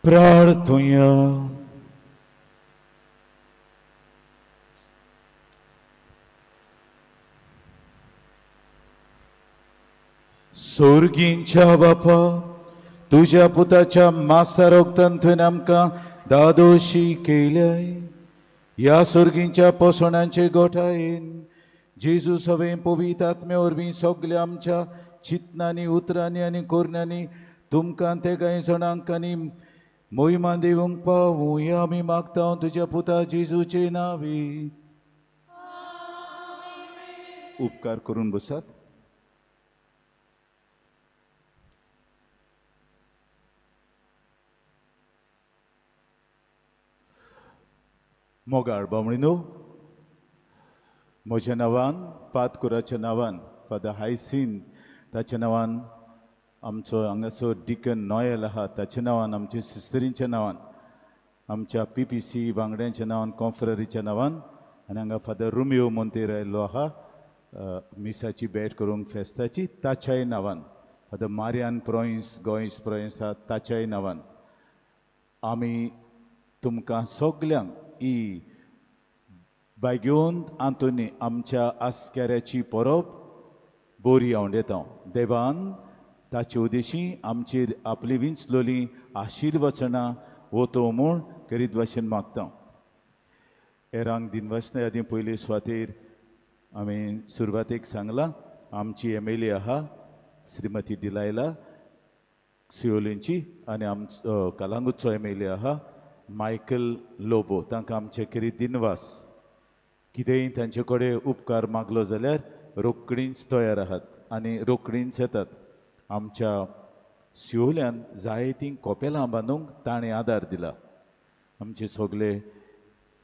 प्रार्थुया. सोर्गींच्या बापा, तुज्या पुताच्या मासा रोगतान तुवें आमकां दादोशी केल्याय. ह्या सोर्गींच्या पोसणांचे गोठायेन जेजू सवें पवित्र आत्म्या वरवीं सगल्या आमच्या चिंतनांनी, उतरांनी आनी कोरण्यांनी तुमकां ते कांय जाणांक आनी मोहिमा दिवंक पावूया आमी मागता तुज्या पुता जेजूचे नांवी. उपकार करून बसात. मोगाळ बामणीनो, म्हज्या नांवान, पातकुराच्या नांवान, फादर हायसीन ताच्या नांवान, आमचो हांगासर डिकन नॉयल आहा ताच्या नांवान, आमच्या सिस्टरींच्या नांवान, आमच्या पी पी सी वांगड्यांच्या नांवान, कॉन्फ्ररीच्या नांवान आनी हांगा फादर रोमियो मोंतेर आयिल्लो आहा मिसाची भेट करूंक फेस्ताची ताच्याय नांवान, फादर मारियान प्रोयन्स गोंयस प्रोयन्स आहा ताच्याय नांवान आमी तुमकां सगल्यांक ही बायगेवन आंतोनी आमच्या आस्केऱ्याची परब बोरी आवडटा. देवान ताचे उदेशी आमचेर आपली विंचलोली आशिर्वचनां वतो म्हूण करीत भाशेन मागता. हेरांक दिनवासना आदी पयले सुवातेर आमी सुरवातेक सांगलां, आमची एम एल ए आहा श्रीमती डिलायला सियोलींची आनी आमचो कलांगूटचो एम एल ए आहा मायकल लोबो, तांकां आमचे करीत दिनवास. कितेंय तांचे कडेन उपकार मागलो जाल्यार रोकडींच तयार आहात आनी रोकडींच येतात. आमच्या शिवल्यान जायतीं कोपेलां बांदूंक ताणें आदार दिला. आमचे सगळे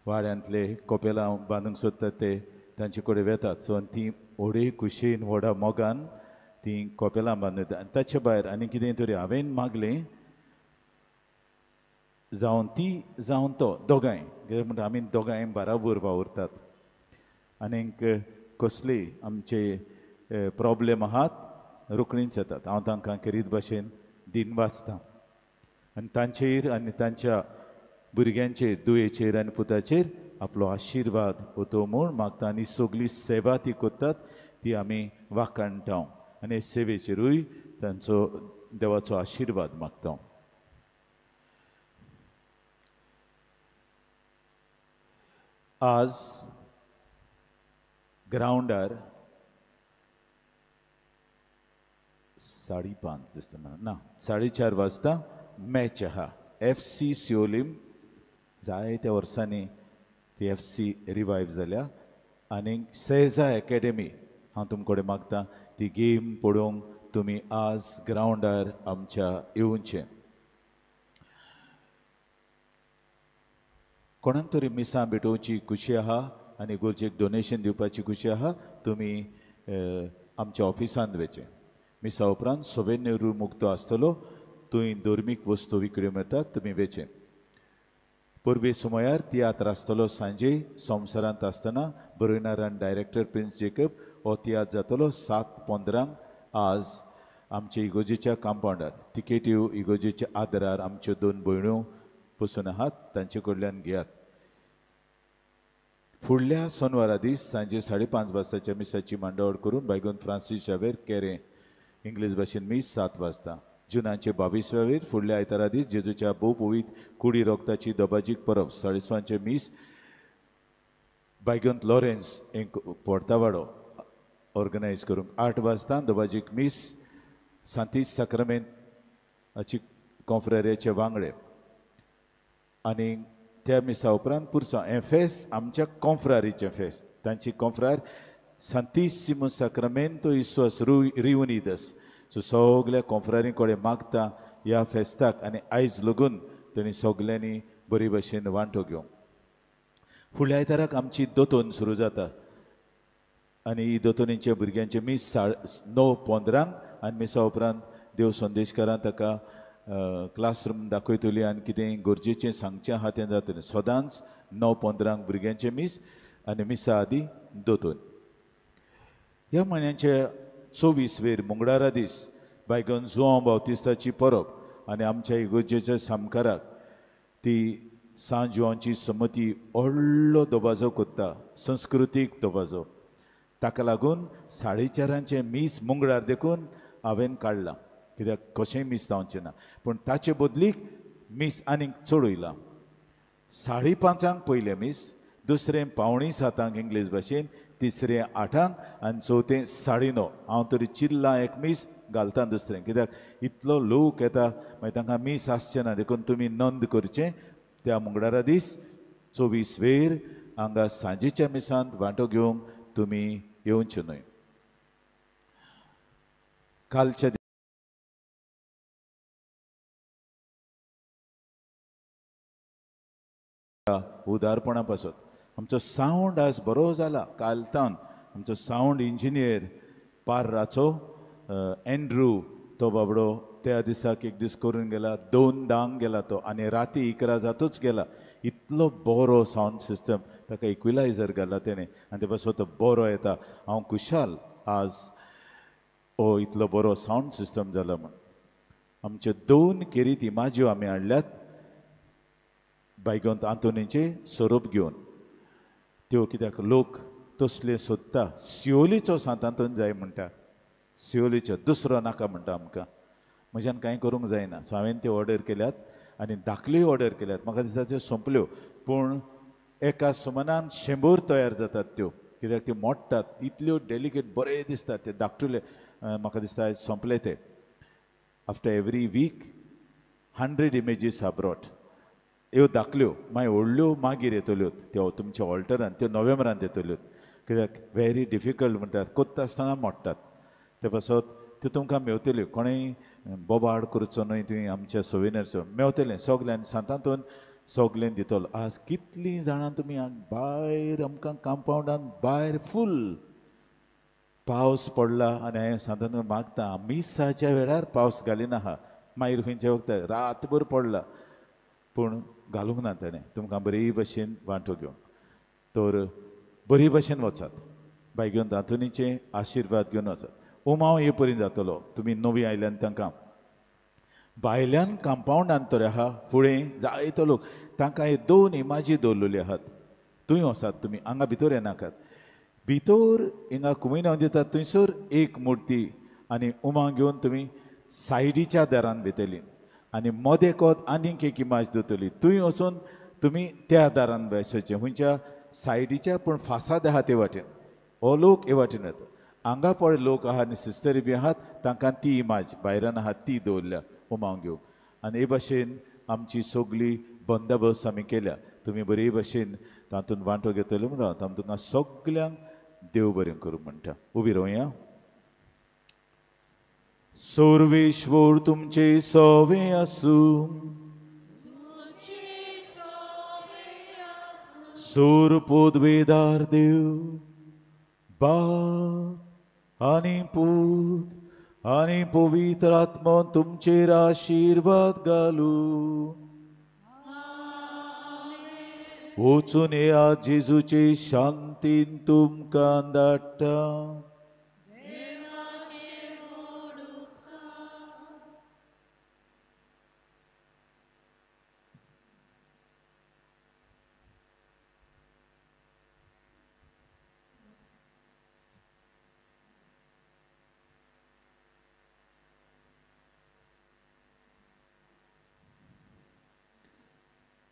वाड्यांतले कोपेलां बांदूंक सोदतात ते तांचे कडेन वेतात. सो आनी तीं व्हडे खुशयेन व्हडा मोगान तीं कोपेलां बांदता. आनी ताचे भायर आनी कितें तरी हांवें मागलें जावन ती जावन तो दोगांय, कित्याक म्हणटा आमी दोगांय बराबर वावुरतात. आनीक कसलेय आमचे प्रोब्लेम आहात रोखडींच येतात. हांव तांकां करीत भाशेन दिन वाचता आनी तांचेर आनी तांच्या भुरग्यांचेर, दुयेचेर आनी पुताचेर आपलो आशिर्वाद वतो म्हूण मागता. आनी सगली सेवा ती करतात ती आमी वाखाणटा आनी सेवेचेरूय तांचो देवाचो आशिर्वाद मागता. आज ग्रावंडार 5:30 दिसता म्हाका, ना 4:30 वाजता मॅच आहा. एफ सी सियोलीम जायत्या वर्सांनी ती एफ सी रिवायव जाल्या आनी सेजा एकेडमी हांव तुमचे कडेन मागता ती गेम पळोवंक तुमी आज ग्रावंडार आमच्या येवचें. कोणाक तरी मिसां भेटोवची खुशी आहा आनी गरजेक डोनेशन दिवपाची खुशी आहा, तुमी आमच्या ऑफिसांत वचचें. मिसा उपरांत सोवेन्य रूम उक्तो आसतलो, थंय धर्मीक वस्तू विकऱ्यो मेळटात, तुमी वेचें. परबे सुमयार तियात्र आसतलो सांजे संवसारांत आसतना बरोवणार आनी डायरेक्टर प्रिन्स जेकब हो तियात्र जातलो 7:15 आज आमचे इगोजेच्या कांपावंडार. तिकेट्यो इगोजेच्या आदरार आमच्यो दोन भयण्यो बसून आहात तांचे कडल्यान घेयात. फुडल्या सोनवारा दीस सांजे 5:30 वाजताच्या मिसाची मांडावळ करून बायगून फ्रांसीस शावेर केरें इंग्लीश भाशेन मीस 7 वाजता. जुनाचे 22व्या वेर फुडल्या आयतारा दीस जेजूच्या भोव कुडी रोगताची दबाजीक परब 6:30 मीस बायगोंत लॉरेन्स एक पोर्तावाडो ऑर्गनायज करूंक 8 वाजता दबाजीक मीस सांतीस साक्रामेंत हाची कॉन्फ्रेरियाचे वांगडे आनी त्या मिसा उपरांत पुरसांव हें फेस्त आमच्या कॉन्फ्रारीचें फेस्त. तांची कॉन्फ्रार सांतीसिमो साक्रामेंतो इस्वास रियुनिदस. सो सगल्या कॉन्फ्रारी कडेन मागता ह्या फेस्ताक आनी आयज लगून तांणी सगल्यांनी बरी भशेन वांटो घेवंक. फुडल्या आयताराक आमची दोतोन सुरू जाता आनी ही दोतोनीच्या भुरग्यांचें मीस 9:15 आनी मिसा उपरांत देव संदेशकारान ताका क्लासरूम दाखयतली आनी कितें गरजेचें सांगचें आहा तें जातलें. सदांच 9:15 भुरग्यांचें मीस आनी मिसा आदी दोतोन. ह्या म्हयन्याच्या 24 वेर मंगळारा दीस बायगन जुआंव बावतिस्ताची परब आनी आमच्या इगोर्जेच्या सामकाराक ती सांत जुआंवची समिती व्हडलो दबाजो करता, संस्कृतीक दबाजो. ताका लागून 4:30 मीस मंगळार देखून हांवें काडलां, कित्याक कशेंय मीस जावचें ना, पूण ताचे बदलीक मीस आनीक चड वयलां. 5:30 पयलें मीस, दुसरें 6:45 इंग्लीश भाशेन, तिसरें 8 आनी चवथें 9:30. हांव तरी चिल्लां एक मीस घालता दुसरें, कित्याक इतलो लोक येता मागीर तांकां मीस आसचें ना, देखून तुमी नोंद करचें. त्या मंगळारा दीस 24 वेर हांगा सांजेच्या मिसांत वांटो घेवंक तुमी येवचें न्हय. कालच्या उदारपणा पासत आमचो सावंड आज बरो जाला. काल तावन आमचो सावंड इंजिनियर पार्राचो एंड्रू तो बाबडो त्या दिसाक एक दीस करून गेला, 2 दांग गेला तो आनी राती 11 जातूच गेला. इतलो बरो सावंड सिस्टम, ताका इक्विलायझर घाला तेणें आनी ते पासून तो बरो येता. हांव खुशाल आज हो इतलो बरो सावंड सिस्टम जाला म्हूण. आमच्यो 2 केरीत इमाज्यो आमी हाडल्यात बायगोंत आंतोनीचे स्वरूप घेवन, त्यो कित्याक लोक तसले सोदता. सियोलीचो सांत आंतोन जाय म्हणटा, सियोलीचो दुसरो नाका म्हणटा आमकां, म्हज्यान कांय करूंक जायना. सो हांवें त्यो ऑर्डर केल्यात आनी दाखल्योय ऑर्डर केल्यात. म्हाका दिसता त्यो सोंपल्यो, पूण एका सुमनान 100 तयार जातात त्यो, कित्याक त्यो मोडटात इतल्यो डेलिकेट बरे दिसतात ते धाकटुले. म्हाका दिसता आयज सोंपले ते. After every week 100 images are brought. ह्यो दाखल्यो मागीर व्हडल्यो मागीर येतल्यो त्यो तुमच्या ऑल्टरान, त्यो नोव्हेंबरान येतल्यो, कित्याक व्हेरी डिफिकल्ट म्हणटात, कोत्ता आसतना मोडटात. ते पासत त्यो तुमकां मेवतल्यो, कोणेय बोबाड करचो न्हय, तुवें आमच्या सोविनर्स मेवतलें सगल्यान सांतांतून सगळें दितलो. आज कितलीं जाणां तुमी भायर आमकां कांपावंडान भायर फूल पावस पडला आनी हांवें सांतांतून मागता मिसाच्या वेळार पावस घालिना आहा, मागीर खंयच्या वखदार रातभर पडला पूण घालूंक ना तेणें. तुमकां बरी भशेन वांटो घेवंक तर बरी भशेन वचात, बाय घेवन आंतोनीचे आशिर्वाद घेवन वचात. उमाव हे परीन जातलो, तुमी नवी आयल्यान तांकां भायल्यान कांपावंडान तर आहा फुडें जायतो लोक, तांकां हे 2 इमाजी दवरलेली आहात. थंय वचात तुमी, हांगा भितर येनाकात. भितर हिंगा कुमिनांव दितात थंयसर एक मुर्ती आनी उमा घेवन तुमी सायडीच्या दारान भितरली आनी मदेकोत आनीक एक इमाज दवरतली, थंय वचून तुमी त्या दारान बसचें, खंयच्या सायडीच्या पूण फासाद आहा ते वाटेन हो लोक हे वाटेन येता. हांगा पळय लोक आहा आनी सिस्टरी बी आहात, तांकां ती इमाज भायरान आहा ती दवरल्या उमाव घेवंक. आनी हे भाशेन आमची सगळी बंदोबस्त आमी केल्या. तुमी बरे भाशेन तातूंत वांटो घेतले म्हणून रावता. आमी तुमकां सगल्यांक देव बरें करूं म्हणटा. उबी रावया. सर्वेश्वर तुमचे सवे आसूं, सूर पदवेदार देव बाप आनी पूत आनी पवित्र आत्मो तुमचेर आशिर्वाद घालूं. वचून येयात, जेजूचे शांतीन तुमकां धाडटा.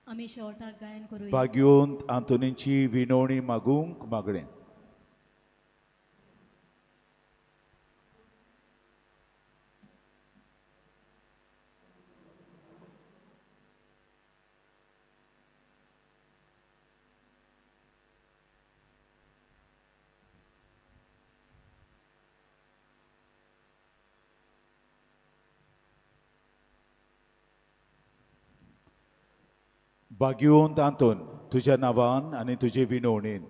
आमी शेवटाक गायन करूया. भाग्योंत आंतोनीची विनवणी मागूंक मागणें. भाग्योंत आंतोन तुज्या नांवान आनी तुजे विनवणेन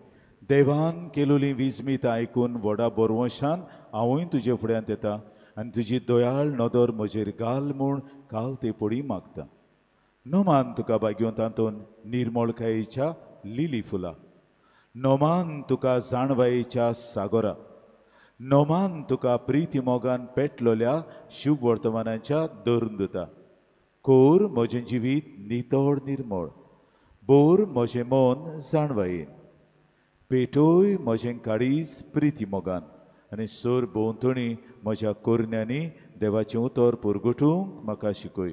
देवान केलोली विजमीत आयकून व्हडा बरवंशान हांवूय तुजे फुड्यांत येता आनी तुजी दयाळ नदर म्हजेर घाल म्हूण काल ते पडी मागता. नमान तुका भाग्योंत आंतोन निर्मळकायेच्या लिली फुला, नमान तुका जाणवायेच्या सागोरा, नोमान तुका प्रिती मोगान पेटलोल्या शुभ वर्तमानाच्या धरून दिता. कोर म्हजें जिवीत नितळ निर्मळ, बोर म्हजें मन जाणवायेन, पेटोय म्हजें काळीज प्रिती मोगान आनी सोर भोंवतणी म्हज्या कोरण्यांनी देवाचें उतर पुरगुटूंक म्हाका शिकय.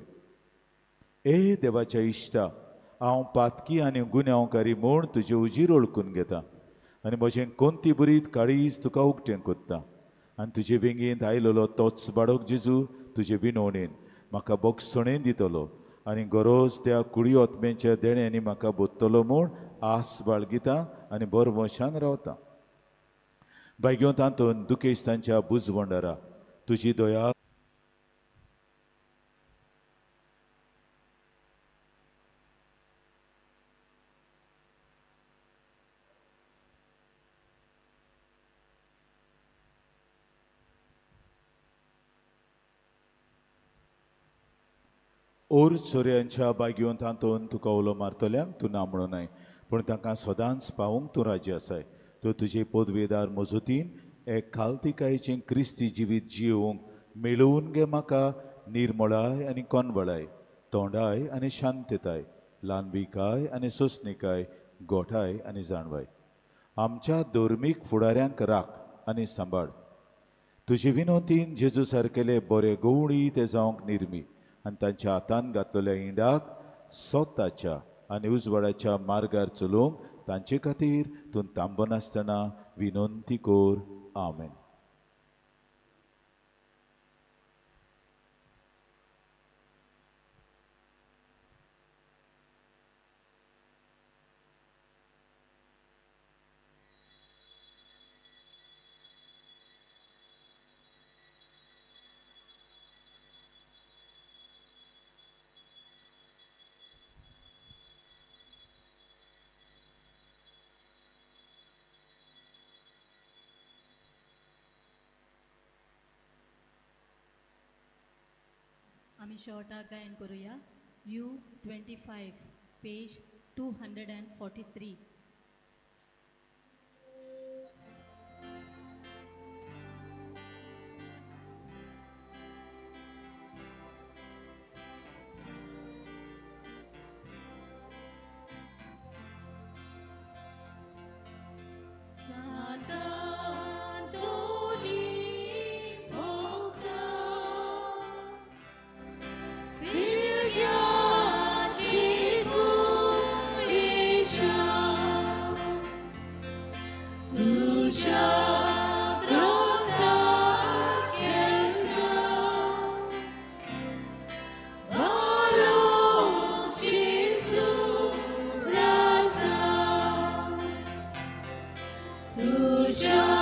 ए देवाच्या इश्टा, हांव पातकी आनी गुन्यांवकारी म्हूण तुजे उजीर वळखून घेता आनी म्हजें कोंती बुरीत काळीज तुका उक्तें कोत्ता आनी तुजे वेंगेंत आयलेलो तोच बाळक जेजू तुजे विनवणेन म्हाका बोगसणेन दितलो आनी गरज त्या कुडी ओतमेच्या देण्यांनी म्हाका बोत्तलो म्हूण आस बाळगिता आनी बरवशान रावता. बायगेवन तातूंत दुखेस्तांच्या बुजवंडारा तुजी दया ओर चोरयांच्या बागेवन तातूंत तुका उलो मारतल्यांक तूं ना म्हणूं नाय, पूण तांकां सदांच पावूंक तूं राजी आसाय. तूं तुजे पदवेदार मजतीन एक खालतिकायेचें क्रिस्ती जिवीत जियोवंक मेळोवन घे म्हाका निर्मळाय आनी कोनवळाय, तोंडाय आनी शांतताय, ल्हानविकाय आनी सोंसणिकाय, गोठाय आनी जाणवाय. आमच्या धर्मीक फुडाऱ्यांक राख आनी सांबाळ. तुजे विनोतीन जेजू सारकेले बरे गवळी ते जावंक निर्मी आनी तांच्या हातान घातलेल्या इंडाक स्वताच्या आनी उजवाडाच्या मार्गार चलोवंक तांचे खातीर तूं थांबनासतना विनंती कर. आमेन. आमी शॉर्टाक गायन करुया. U 25 page 243. Tuja